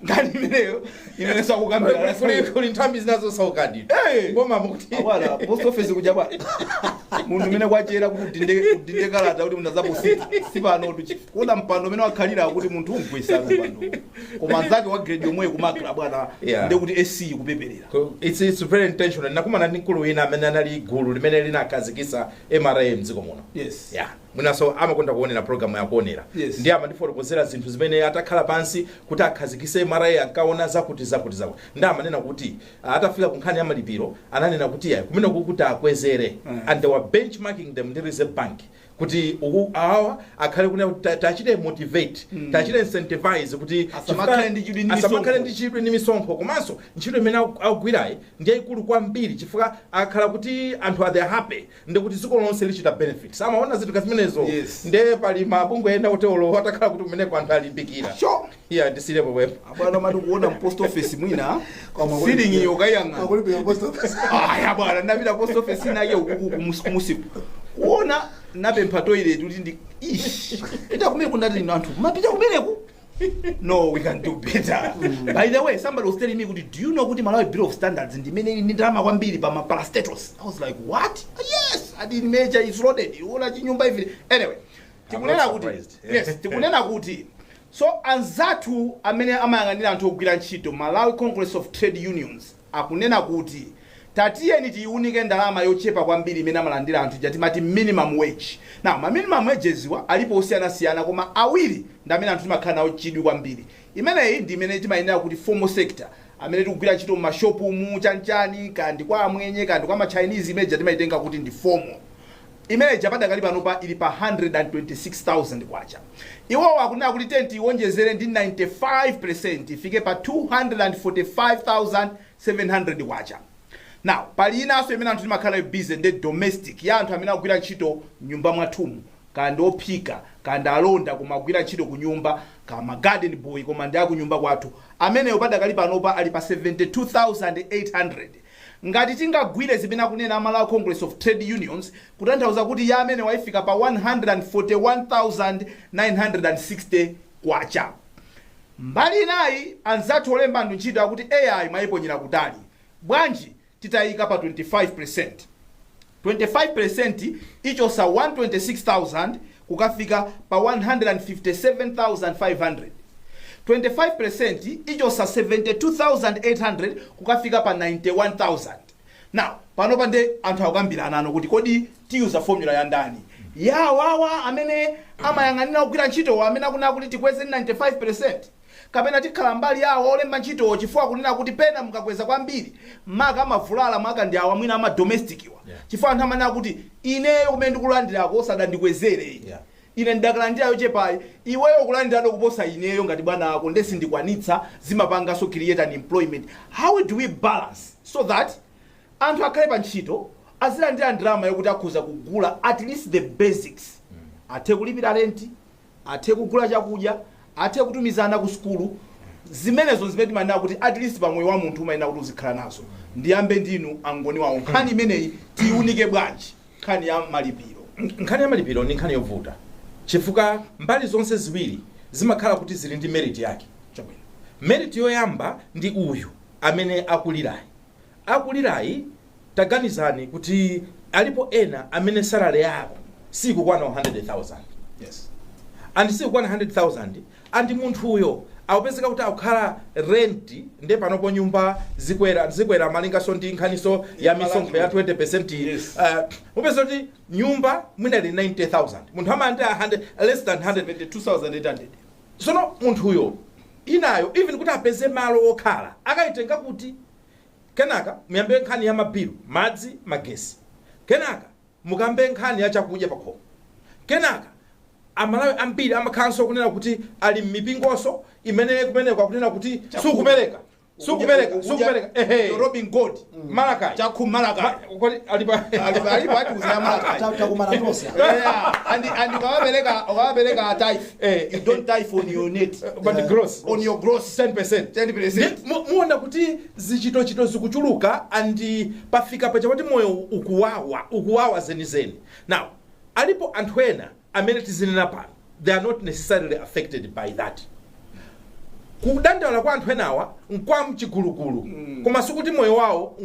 Nkhani imeneyo imene sakukambirana. Kuli nthambi zinazo ndi boma mukuti Awala post office kuja bwana, munthu umene kwachera kuti udinde kalata kuti munthu azaposita sipano kuona mpando umene wakhalira kuti munthu ungwesa mpando, koma anzake wa grade yomweyo ku MACRA bwana, ndekuti AC kupeperera. It's very intentional. Nakumana ndi mkulu wina amene anali gulu limene linakhazikitsa MRA mdziko muno. Yeah, mwinanso amakonda kuonera program yakuonera. Ndiye amandifotokozera zinthu zimene atakhala pansi kuti akhazikise MRA ankaona zakuti zakuti zakuti. Ndi amanena kuti atafika ku nkhani ya malipiro, ananena kuti yayi, kumene kukuti akwezere, and they were benchmarking them ndi Reserve Bank kuti uku awa akhale kunena kuti tachite motivate, tachite incentivize kuti Asamakhale ndi chidwi ndi asamakhale misonkho. ndi chidwi ndi misonkho, komanso ntchito imene akugwirayi ndi yayikulu kwambiri, chifukwa akhala kuti anthu are happy ndikuti dziko lonse lichita benefit. Amaona zinthu kazimenezo. Nde pali mabungwe ena otolo atakhala kuti kumeneko anthu alimbikira. Iya, ndisirepo wepo. Abwana, mati kuona post office mwina ceiling iyo kayang'ana. Akulipira post office. Aya bwana, ndapita post office inake ukuku kumusiku kuona, napempha toilet kuti ndi ish pita kumeneko, ndati ino anthu mapita kumeneko. No, we can do better. By the way, somebody was telling me kuti, "Do you know kuti Malawi Bureau of Standards ndimene ili ndi ndalama kwambiri pa ma parastatals?" I was like, "What?" "Yes," adi, "major is loaded, uona chinyumba ivi." Anyway, tikunena Not kuti surprised. Yes, tikunena kuti so anzathu amene amayang'anira anthu ogwira ntchito, Malawi Congress of Trade Unions, akunena kuti tatiyeni tiyiunike ndalama yochepa kwambiri imene amalandira anthu ija timati minimum wage. Now, ma minimum wages wa alipo osiyanasiyana, koma awiri ndi amene anthu timakhala nawo chidwi kwambiri. Imeneyi ndi imene timayenera kuti formal sector, amene tikugwira ntchito m'mashopu mu chanchani, kandi kwa amwenye, kandi kwa ma Chinese, imeneja timayitenga kuti ndi formal. Imene padakali panopa ili pa 126,000 kwacha. Iwowo akunena kuti tenti iwonjezere ndi 95%, ifike pa 245,700 kwacha. Now, pali inanso imene anthu timakhala busy, ndi domestic, ya anthu amene akugwira ntchito nyumba mwathumu, kandi ophika, kandi alonda, koma agwira ntchito ku nyumba, kama garden boy, koma ndi akunyumba kwathu. Ameneyo padakali panopa ali pa 72,800. Ngati tingagwire zimene akunena Amalawi Congress of Trade Unions, kutanthauza kuti ya amene waifika pa 141,960 kwacha. Mbali inayi, anzathu olemba anthu ntchito akuti AI mwayiponyera kutali, bwanji titayika pa 25? 25% ichosa 126,000 kukafika pa 157,500. 25% ichosa 72,800 kukafika pa 91,000. Now panopa nde anthu akukambirana ano kuti kodi tiyuza formula ya ndani, yawawa amene amayang'anira kugwira ntchitowo amene akunena kuti tikweze 95%, kapena tikhala mbali yawo olemba ntchitowo, chifukwa kunena kuti pena mukakweza kwambiri maka amavulala, maka ndi awa mwina ama domestic wa, chifukwa anthu amanena kuti ineyo kumene ndikulandirako osadandikwezere, ine ndakalandira yochepayi, iweyo kulandirado kuposa ineyo ngati bwana ako, nde sindikwanitsa, zimapanganso create unemployment. How do we balance so that anthu akhale pa ntchito, azilandira ndalama yokuti akhoza kugula at least the basics, athe kulipira renti, athe kugula chakudya, athe kutumizana ku sukulu, zimenezo zimene timanena kuti at least pamoyo wa munthu umayenera kuti uzikhala nazo? Ndiyambe ndinu angoni wawo, nkhani imeneyi tiyiunike bwanji, nkhani ya malipiro? Nkhani ya malipiro ndi nkhani yovuta chifukwa mbali zonse ziwiri zimakhala kuti zili ndi merit yake. Merit yoyamba ndi uyu amene akulirayi. Akulirayi, taganizani kuti alipo ena amene salary yako sikukwana 100,000 and sikukwana 100,000, and munthuyo akupezeka kuti akukhala rent, nde panopo nyumba zikwera, zikwera malingaso ndi nkhaniso ya misonkho ya 20%. Mupeza kuti nyumba mwina ili 90,000, munthu amalandira 100, less than 100, 22,800. Sono munthuyo inayo even kuti apeze malo okhala akayitenga kuti? Kenaka muyambe nkhani ya mabilu, madzi, magesi, kenaka mukambe nkhani ya chakudya pakhomo. Kenaka Amalawi ambiri amakhalanso kunena kuti ali mmipingonso imene kumeneko akunena kuti sukupereka, sukupereka, sukupereka, ehe. You're robbing God. Malakai. Chakhumi, Malakai. Kodi alipa? Alipo atiuza ya Malakai. Takumana tonse. Yeah, and ukamapereka tithe, you don't tithe on your net, but the gross. On your gross. 10%. 10%. Muona kuti zichitochito zikuchuluka and pafika pacha kuti moyo ukuwawa, ukuwawa zenizeni. Now alipo anthu ena amene tizinena pano, they are not necessarily affected by that. Kudandaula kwa anthu enawa nkwa mchigulugulu, koma sikuti moyo wawo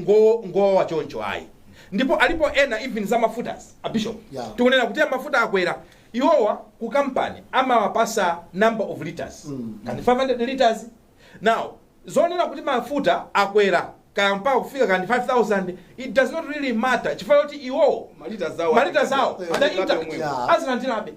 ngowawa choncho ayi. Ndipo alipo ena, even za mafutas, a bishop, tikunena kuti amafuta akwera, iwowa ku kampani amawapasa number of liters, kani 500 liters. Now zonena kuti mafuta akwera kaya mpaka kufika kani 5000, it does not really matter chifukwa kuti iwowo malita zawo malita zawo ada Alandirabe intact. omwewo. Azilandirabe.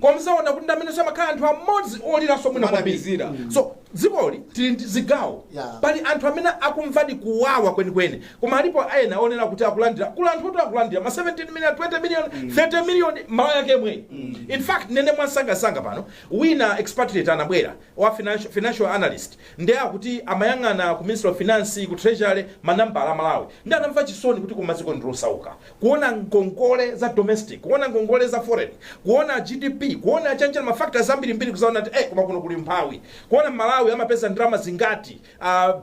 Koma mzaona kuti ndamene amakhala anthu amodzi oliranso mwina kwambiri. Kumanamizira. So dzikoli tili ndi zigawo. Pali anthu amene akumvadi kuwawa kwenikweni, koma alipo ena onena kuti akulandira, kula anthu oti akulandira ma 17 million, 20 million, 30 million, malo yake yemweyi. In fact, nene mwansangasanga pano wina expatriate anabwera wa financial analyst, ndiye akuti amayang'ana ku Ministry of Finance, ku Treasury, manambala a Malawi, ndi anamva chisoni kuti kumaziko ndilosauka, kuona ngongole za domestic, kuona ngongole za foreign, kuona GDP, kuona chanjana, ma factors ambirimbiri, kuzaona kuti koma kuno kuli mphawi, kuona Malawi amapeza ndalama zingati,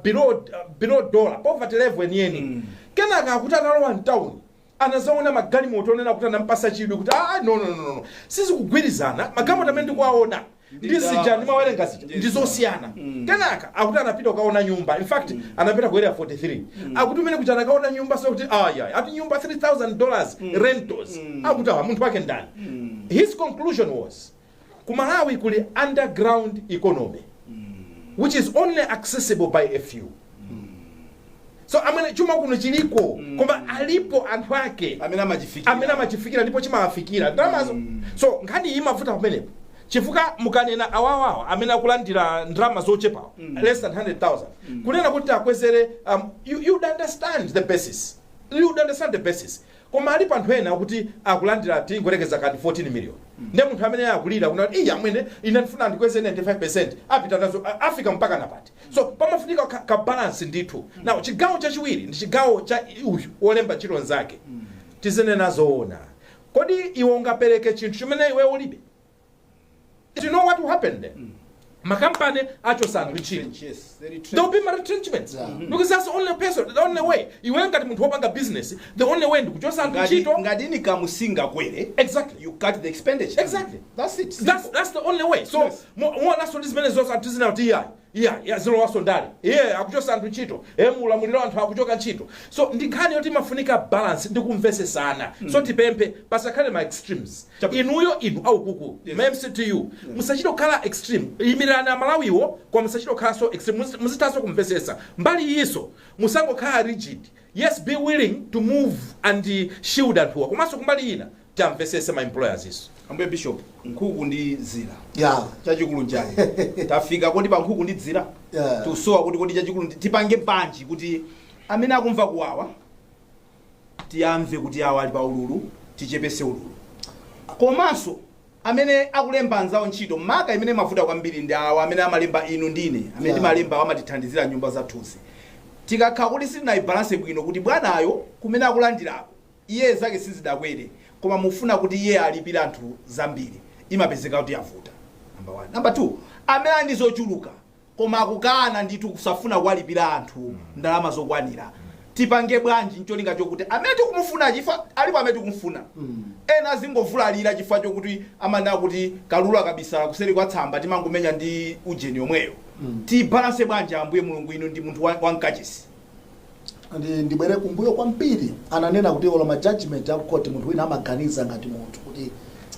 below dollar poverty level yeniyeni. Kenaka akuti analowa mtown, anazaona magalimoto onena kuti anampasa chidwi kuti ah, no, no, no, no, sizikugwirizana, magalimoto amene ndikuwaona ndi zija ndimawerenga zija ndi zosiyana. Kenaka akuti anapita kukaona nyumba, in fact anapita ku Area 43, akuti umene kuja anakaona nyumba, so kuti aya ati nyumba $3000 rentals, akuti awa munthu wake ndani? His conclusion was ku Malawi kuli underground economy which is only accessible by a few. So amene chuma kuno chiliko, koma alipo anthu ake amene amachifikira, amene amachifikira ndipo chimawafikira ndalamazo. So nkhani iyi imavuta pamenepo chifukwa mukanena awawawa amene akulandira ndalama zochepawa, less than 100,000, kunena kuti akwezere, you'd understand the basis, you'd understand the basis. Koma alipo anthu ena akuti akulandira, tingorekeza kati 14 million, ndiye munthu amene akulira kuna kuti iya amwene ine ndifuna ndikweze 95%, apita nazo afika mpaka napati? So pamafunika ka balance ndithu. Now chigawo chachiwiri ndi chigawo cha uyu wolemba ntchito nzake. Tizinena zoona, kodi iwe ungapereke chinthu chimene iwe ulibe? Do you know what will happen then? Makampani achosa anthu ntchito. Yes, very There will be retrenchments because that's the only person, the only way. Iwe ngati munthu wopanga business, the only way ndikuchosa anthu ntchito. Ngati income singakwere, you cut the expenditure. Exactly. That's it. That's the only way. So muonanso ndi zimene zonse anthu zina kuti iyayi Iya, ya zilowaso ndale, iye akuchosa anthu ntchito, e mulamuliro anthu akuchoka ntchito. So ndi nkhani yoti imafunika balance ndi kumvesesana. So tipemphe pasakhale ma extremes. Inuyo, inu aukuku, ma MCTU, musachite kukhala extreme. Imirani Amalawiwo, koma musachite kukhalanso extreme. Muzithanso kumvesesa mbali iyiso, musangokhala rigid. Yes, be willing to move and shield anthuwa, komanso kumbali ina tamvesese ma employers iso. Ambuye Bishop, nkhuku ndi dzira, chachikulu njani? Tafika kodi pa nkhuku ndi dzira? Yeah. Tusowa kuti kodi chachikulu tipange banji kuti amene akumva kuwawa tiyamve kuti awa ali pa ululu, tichepese ululu, komanso amene akulemba anzawo ntchito, maka imene mavuta kwambiri ndi awa amene amalemba inu ndine amene timalemba, amatithandizira nyumba zathuzi. Tikakhala kuti sitinayibalanse bwino kuti bwanayo kumene akulandirako iye zake sizidakwere, koma mufuna kuti iye alipire anthu zambiri, imapezeka kuti yavuta. Number one. Number two, amene ali ndi zochuluka koma akukana ndithu kusafuna kuwalipira anthu ndalama zokwanira, tipange bwanji ncholinga chokuti amene tikumufuna, chifukwa alipo amene tikumufuna, ena azingovulalira chifukwa chokuti amanena kuti kalulu akabisala kuseri kwa tsamba timangomenya ndi ujeni yomweyo? Tibalanse bwanji, Ambuye Mulungu? Inu ndi munthu wamkachisi. Ndibwere kumbuyo kwambiri. Ananena kuti olo ma judgment akukhoti, munthu wina amaganiza ngati munthu, kuti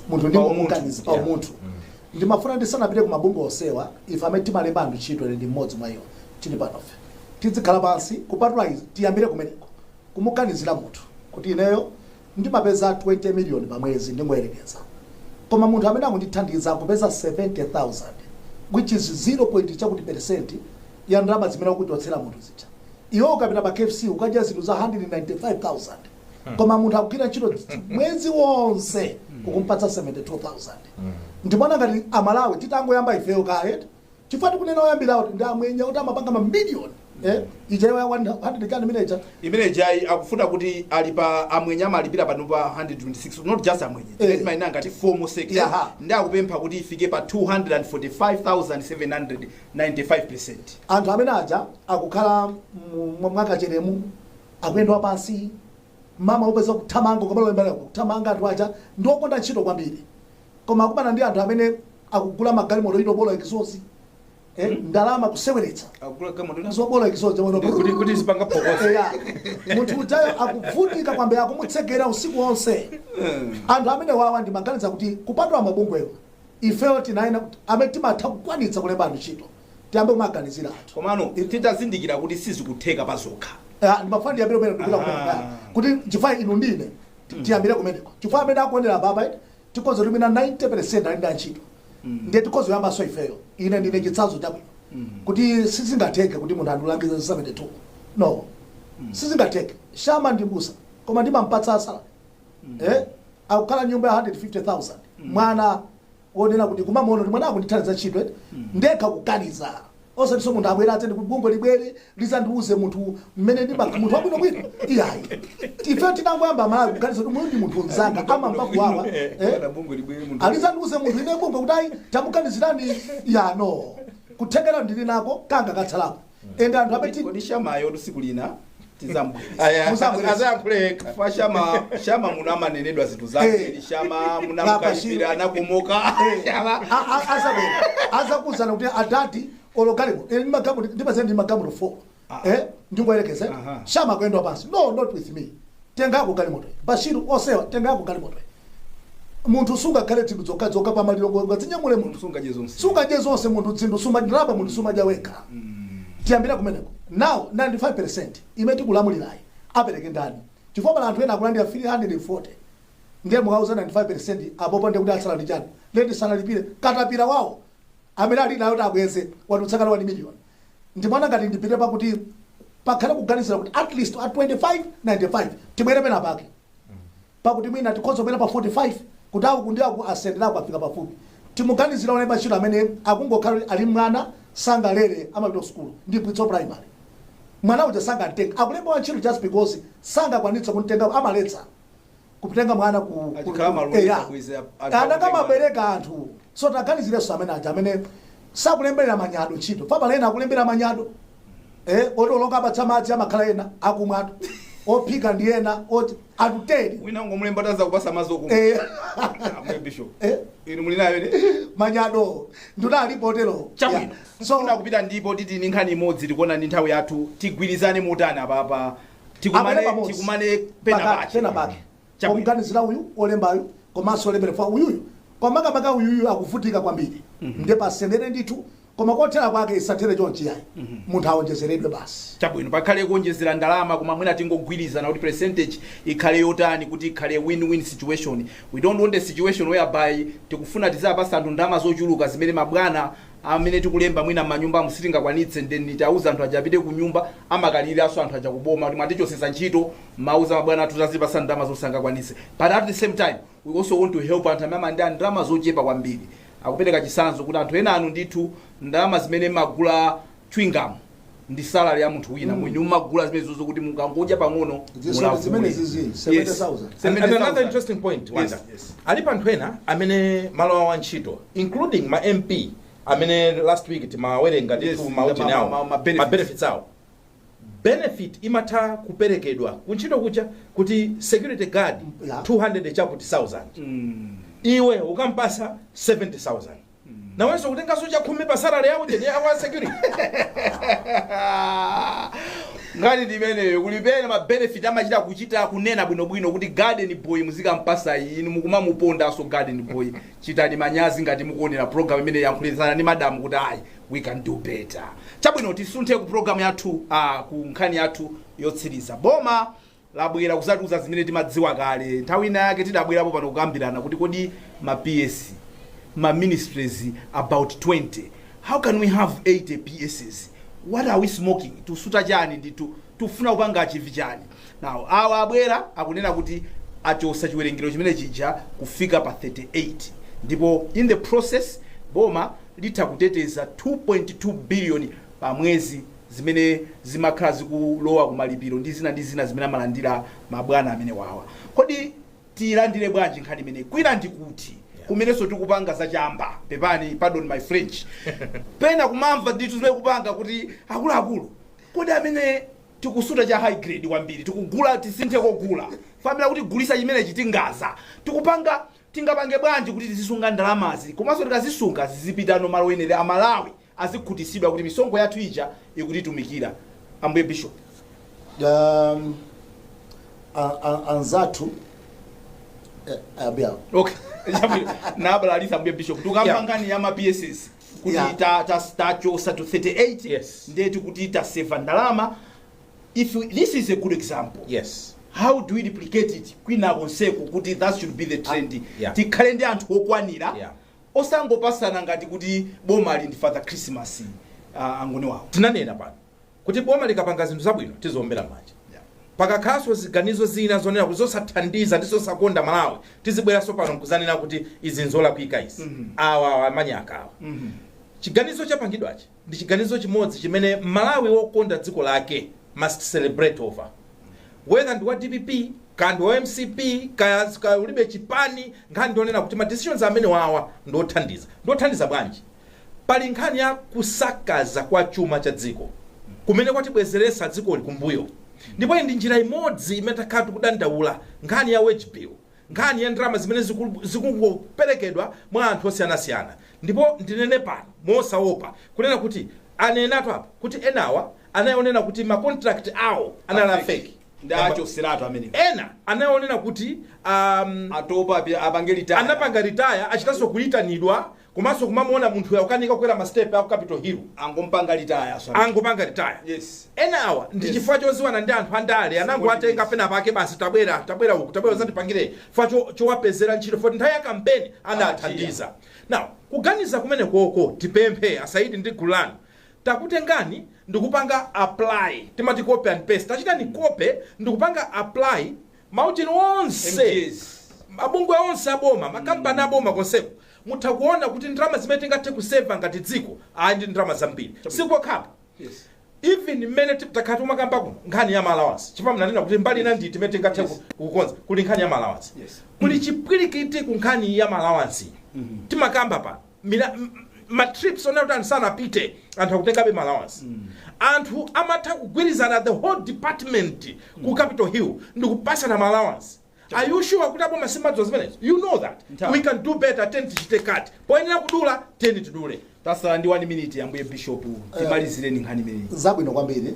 munthu ndi Pa umunthu. muganiza pa umunthu. Ndimafuna ndisanapite ku mabungwe onsewa, ife amene timalemba anthu ntchito, ine ndi mmodzi mwa iwo, tili panofe, tizikhala pansi. Kupatula izi, tiyambire kumeneko, kumuganizira munthu kuti ineyo ndimapeza 20 million pa mwezi, ndingoyerekeza, koma munthu amene akundithandiza akupeza 70,000, which is 0 point chakuti percent ya ndalama zimene akuchotsera munthu zija. Iwe ukapita pa KFC ukadya zinthu za 195,000, koma munthu akugwira ntchito mwezi wonse ukumpatsa 72,000. Ndimona ngati Amalawi titangoyamba ifeyo kale, chifukwa tikunena oyambirawo ndi amwenye kuti amapanga mamiliyoni, ichayo ya 100 chani manager. Imene jayi akufuna kuti ali pa amwenye amalipira pano pa 126, not just amwenye, timayina ngati formal sector. Ndi akupempha kuti ifike pa 245,795%. Anthu amene aja akukhala mwakacheremu, akuyenda pansi, mama upeza kuthamanga ukamaloembera kuthamanga. Anthu aja ndi okonda ntchito kwambiri, koma akumana ndi anthu amene akugula magalimoto itobola exhaust, ndalama kuseweretsa. Akugula galimoto Zobola exhaust. Kuti zipanga phokoso. Eya, munthu ujayo akuvutika kwambiri, akumutsekera usiku wonse. Anthu amene wawa, ndimaganiza kuti kupatula mabungwewa, ifeyo tinayena amene timatha kukwanitsa kulemba anthu ntchito, tiyambe kumaganizira anthu. Komano titazindikira kuti sizikutheka pa zokha. Ah, ndimafuna ndiyambire kumene ndikupita kumeneko, kuti chifukwa inu ndine tiyambire kumeneko, chifukwa amene akuonera papa tikhoza kuti mina 90% ali ndi antchito, ndiye tikhoza kuyambanso ifeyo. Ine ndine chitsanzo chabwino kuti sizingatheke kuti munthu andilangize 72, no, sizingatheke. Shama ndi mbusa, koma ndimampatsa salary, akukhala nyumba ya 150,000. Mwana wonena kuti kumamuona kuti mwana akundithandiza ntchito, ndekha kukaniza, osatinso munthu abwere atende kuti bungwe libwere lizandiuze munthu mmene ndima munthu wabwinobwino. Iyayi, ife tinangoyamba Malawi kuganiza kuti muyu ndi munthu mzanga, amamva kuwawa, alizandiuze munthu ine bungwe kuti ayi, tamuganizirani yano, kuthekera ndili nako kanga katsalako ende anthu amene Kodi Shamayo tsiku lina tizambweresa? Aya, Muzambweresa. azayankhule yekha. Fa Shama, Shama muno amanenedwa zinthu zambiri. Shama munamukalipira, anakomoka Shama. Azabwera azakuuzana kuti adati olo galimoto ine ndimagamulo ndipazeni ndi magamulo 4, ndingoyerekeza. Shama akuyenda pansi, no, not with me, tengako galimoto. Bashiru, osewa, tengako galimoto. Munthu sungakhale zinthu zokha zokha pamaliro ngazinyamule munthu. Sungadye zonse. Sungadye zonse munthu, zinthu sumadya, munthu sumadya wekha. Tiyambira kumeneko. Now 95% imene tikulamulirayi apereke ndani? Chifukwa pala anthu ena akulandira 340, ndiye mukauza 95% apopo, ndiye kuti atsala ndi chani? Leti sanalipire katapira wawo amene ali nayo kuti abweze, watutsakala 1 million. Ndimona ngati ndipite pakuti pakhale kuganizira kuti at least at 25 95 tibwere pena pake, pakuti mwina tikhoza kubwera pa 45 kuti aku ndi aku asenderako afika pafupi. Timuganizira olemba ntchito amene akungokhala ali mwana sangalere, amapita ku sukulu ndi Bwitso Primary, mwana uja sangamtenga, akulemba wantchito just because sangakwanitse kumtenga, amaletsa kutenga mwana ku Achikhala malonda bwezi anthu Ana akutenga. Kamabereka anthu, so taganizirenso amene aja amene sakulembera manyado ntchito. Papa ena akulembera manyado, oti oloka apatsa madzi amakhala ena akumwatu. Ophika ndi ena, oti anthu 10. Wina ngomulemba taza kupasa mazoku. Ambuye Bishop, inu muli nayo ne? Manyado nduna alipo otero. Chabwino. So so kupita ndipo titi ndi nkhani imodzi, tikuona ndi nthawi yathu, tigwirizane motani apapa? Tikumane Abale pamodzi. Tikumane pena pache. Pena pake. Chabwino. Omuganizira uyu olembayu komanso olembera fa uyuyu, komakamaka uyuyu akuvutika kwambiri, ndiye pasendere ndithu, koma kothera kwake isathere chonchi yayi, munthu awonjezeredwe basi. Chabwino, pakhale kuonjezera ndalama, koma mwina tingogwirizana kuti percentage ikhale yotani kuti ikhale win-win situation. We don't want a situation whereby tikufuna tizapasa anthu ndalama zochuluka zimene mabwana amene tikulemba mwina m'manyumba sitingakwanitse, then tauza anthu aja apite ku nyumba, amakaliranso anthu aja kuboma kuti mwatichosesa ntchito, mauza mabwana athu tazipasa ndalama zosangakwanitse. But at the same time we also want to help anthu amene amandira ndalama zochepa kwambiri. Akupereka chitsanzo kuti anthu ena anu ndithu ndalama zimene magula chewing gum ndi salary ya munthu wina, mwini mumagula zimene zozo kuti mukangodya pang'ono. Zimene zizi 70,000. And another interesting point, Wanda. Yes. Alipo anthu ena amene malo awo antchito, including ma MP amene last week timawerenga ndithu maujeni awo, ma benefits. Ma benefits awo, benefit imatha kuperekedwa kuntchito kucha kuti security guard 200 chakuti 1000, iwe ukampasa 70,000, nawenso kutenganso chakhumi pa salary yawo cheni awa security. Ngati ndimeneyo kulipena ma benefit amachita kuchita kunena bwinobwino kuti garden boy muzikampasa, inu mukumamupondanso garden boy. Chitani manyazi ngati mukuonera program imene yankhulizana ndi madamu kuti ayi, we can do better. Chabwino, tisunthe ku program yathu, ku nkhani yathu yotsiriza. Boma labwera kuzatiuza zimene timadziwa kale. Nthawi ina yake tidabwerapo pano kukambirana kuti kodi ma PS, ma ministries about 20, how can we have 80 PSs? What are we smoking? Tusuta chani ndithu? Tufuna kupanga achieve chani? Now awa abwera akunena kuti achosa chiwerengero chimene chija kufika pa 38, ndipo in the process boma litha kuteteza 2.2 billion pa mwezi zimene zimakhala zikulowa kumalipiro ndi zina ndi zina zimene amalandira mabwana amene wawa. Kodi tiyilandire bwanji nkhani imeneyi? Kwina ndikuti kumenenso tikupanga zachamba, pepani, pardon my French, pena kumamva ndithu zimene kupanga kuti akuluakulu, kodi amene tikusuta cha high grade kwambiri, tikugula, tisinthe kogula famila kuti gulisa chimenechi, tingaza tikupanga, tingapange bwanji kuti tizisunga ndalamazi, komanso tikazisunga zizipitano malo enere, Amalawi azikhutisidwa kuti misonkho yathu ija ikutitumikira? Ambuye Bishop. Anzathu abia. Okay, nabalalisa ambuye Bishop, tikamba nkhani ya ma PSs kuti tachosa to 38, ndiye tikuti taseva ndalama. If we, this is a good example, how do we replicate it kwina konseko kuti that should be the trend? Tikhale ndi anthu okwanira, osangopasana ngati kuti boma ali ndi Father Christmas, angoni wawo. Tinanena pano kuti boma likapanga zinthu zabwino tizombera manja. Pakakhalanso ziganizo zina zonena kuti zosathandiza ndi zosakonda Malawi, tizibweranso pano nkuzanena kuti izi nzolakwika izi. Awa amanyaka awa. Chiganizo chapangidwachi ndi chiganizo chimodzi chimene Malawi wokonda dziko lake must celebrate over, whether ndi wa DPP kaya ndi wa MCP, kaya ulibe chipani. Nkhani ndionena kuti ma decisions amene wawa ndothandiza. Ndothandiza bwanji? Pali nkhani ya kusakaza kwa chuma cha dziko kumene kwatibwezeresa dzikoli kumbuyo, ndipo iyi ndi njira imodzi imene takhala tikudandaula, nkhani ya wage bill, nkhani ya ndalama zimene zikungoperekedwa mwa anthu osiyanasiyana. Ndipo ndinene pano mosaopa kunena kuti anenatu apa kuti enawa anayonena kuti ma contract awo anali a fake. Ndi achoseratu amene. Ena anayonena kuti atopa, apange retire. Anapanga retire, achitanso kuyitanidwa komanso kumamuona munthu akukanika kukwera ma step aku Capitol Hill. Angompanga retire so. Angopanga retire. Enawa ndi chifukwa choziwana ndi anthu andale, anangowatenga pena pake basi, tabwera, tabwera uku, tabwera uzandipangire, chifukwa chowapezera ntchito foti nthawi ya kampeni anathandiza. Now kuganiza kumene koko, tipemphe asaidi ndi gulu lanu, takutengani ndikupanga apply, timati copy and paste, tachitani copy ndikupanga apply maucheni onse, MGs. Mabungwe onse aboma, makampani aboma, konseko mutha kuona kuti ndalama zimene tingathe kuseva ngati dziko, ayi, ndi ndalama zambiri. Sikokhapo, even mmene takhala timakamba kuno nkhani ya allowance, chifukwa mnanena kuti mbali ina ndi timene tingathe kukonza, kuli nkhani ya allowance, kuli chipwirikiti ku nkhani ya allowance. Timakamba pa Ma trips onena kuti anthu sanapite, anthu akutengabe ma allowance. Anthu amatha kugwirizana, the whole department ku Capitol Hill, ndikupasana ma allowance. Are you sure kuti aboma simadziwa zimenezo? You know that Nthawi. we can do better. Teni tichite cut poyenera kudula, teni tidule. Tasala ndi 1 minute, ambuye bishop, timalizireni nkhani imeneyi. Zabwino kwambiri.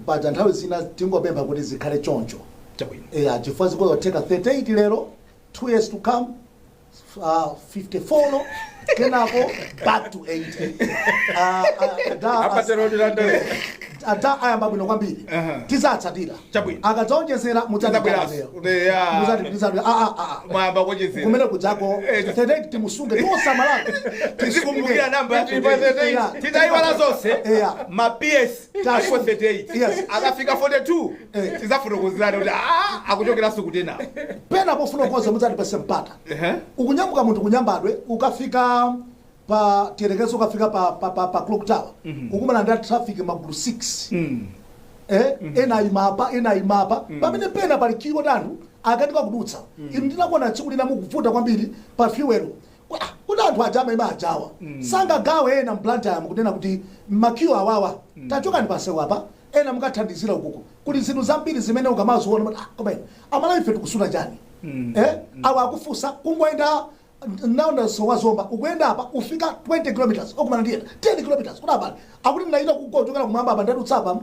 Paja nthawi zina tingopempha kuti zikhale choncho. Chabwino. Eya, chifukwa zikutheka 38 lero, 2 years to come 54, no, kenako back to 80. Apatero ndilandale. Ada ayamba bwino kwambiri. Tizatsatira. Chabwino. Akadzaonjezera. Tizabweranso. Mwayamba kuonjezera. Kumene kudzako 38 timusunge tosamalawi. Tizikumbukira namba ya 38. 38. Titayiwala zonse, ma PS alipo 38. Akafika 42, tizafotokozerani kuti akuchokeranso kutena. Pena pofuna kukonza, mudzatipase mpata. Ukunyamuka munthu kunyambadwe, ukafika pa tiyerekezo, ukafika pa Clock Tower, ukumana ndi traffic magulu 6. Ena ayimapa, ena ayimapa pamene pena pali queue kuti anthu akatika kudutsa. Inu, ndinakuona tsiku lina mukuvuta kwambiri pa fuel. Kuti anthu aja amayima ajawa sangagawe ena mBlantyre, mukunena kuti ma queue awawa tachokani pansewu apa, ena mukathandizira ukuko. Kuti zinthu zambiri zimene ukamaziona mati, ah, koma ino amala ife tikusuna chani? Awa akufunsa kungoenda naona sowazomba, ukuyenda apa ufika 20 kilometers, okumana ndiyena 10 kilometers, kuti abale akuti ndinaita kuchokera kumwamba apa, ndadutsa apa.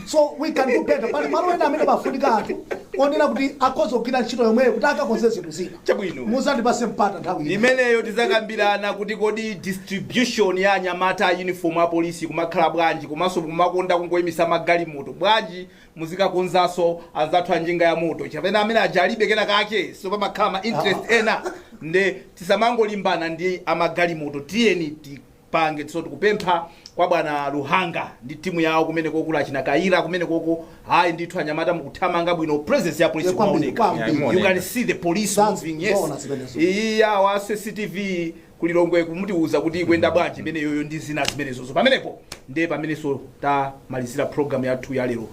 So we can do better. Pali malo ena amene pafunika anthu onena kuti akhoza kugwira ntchito yomweyo kuti akakonze zinthu zina. Chabwino. Muzandipase mpata nthawi ino. Imeneyo tizakambirana kuti kodi distribution ya anyamata a uniform a polisi kumakhala bwanji, komanso kumakonda kungoyimisa magalimoto bwanji, muzikakonzanso anzathu a njinga ya moto chapena amene aja alibe kena kake, so pamakhala ma interest ena, nde tisamangolimbana ndi amagalimoto. Tiyeni tipange. So tikupempha kwa bwana Luhanga ndi timu yawo kumene kokula achina Kaira kumene koko, hayi ndithu, anyamata mukuthamanga bwino, presence ya polisi Yeah, kwambiri, kumaoneka. kwambiri. You can see the police moving, yes. Zoona zimenezo. Iyi yawa CCTV kulilongwe kumutiuza kuti ikuyenda bwanji imeneyoyo ndi zina zimenezozo. Pamenepo ndiye pamenenso tamalizira program yathu ya lero.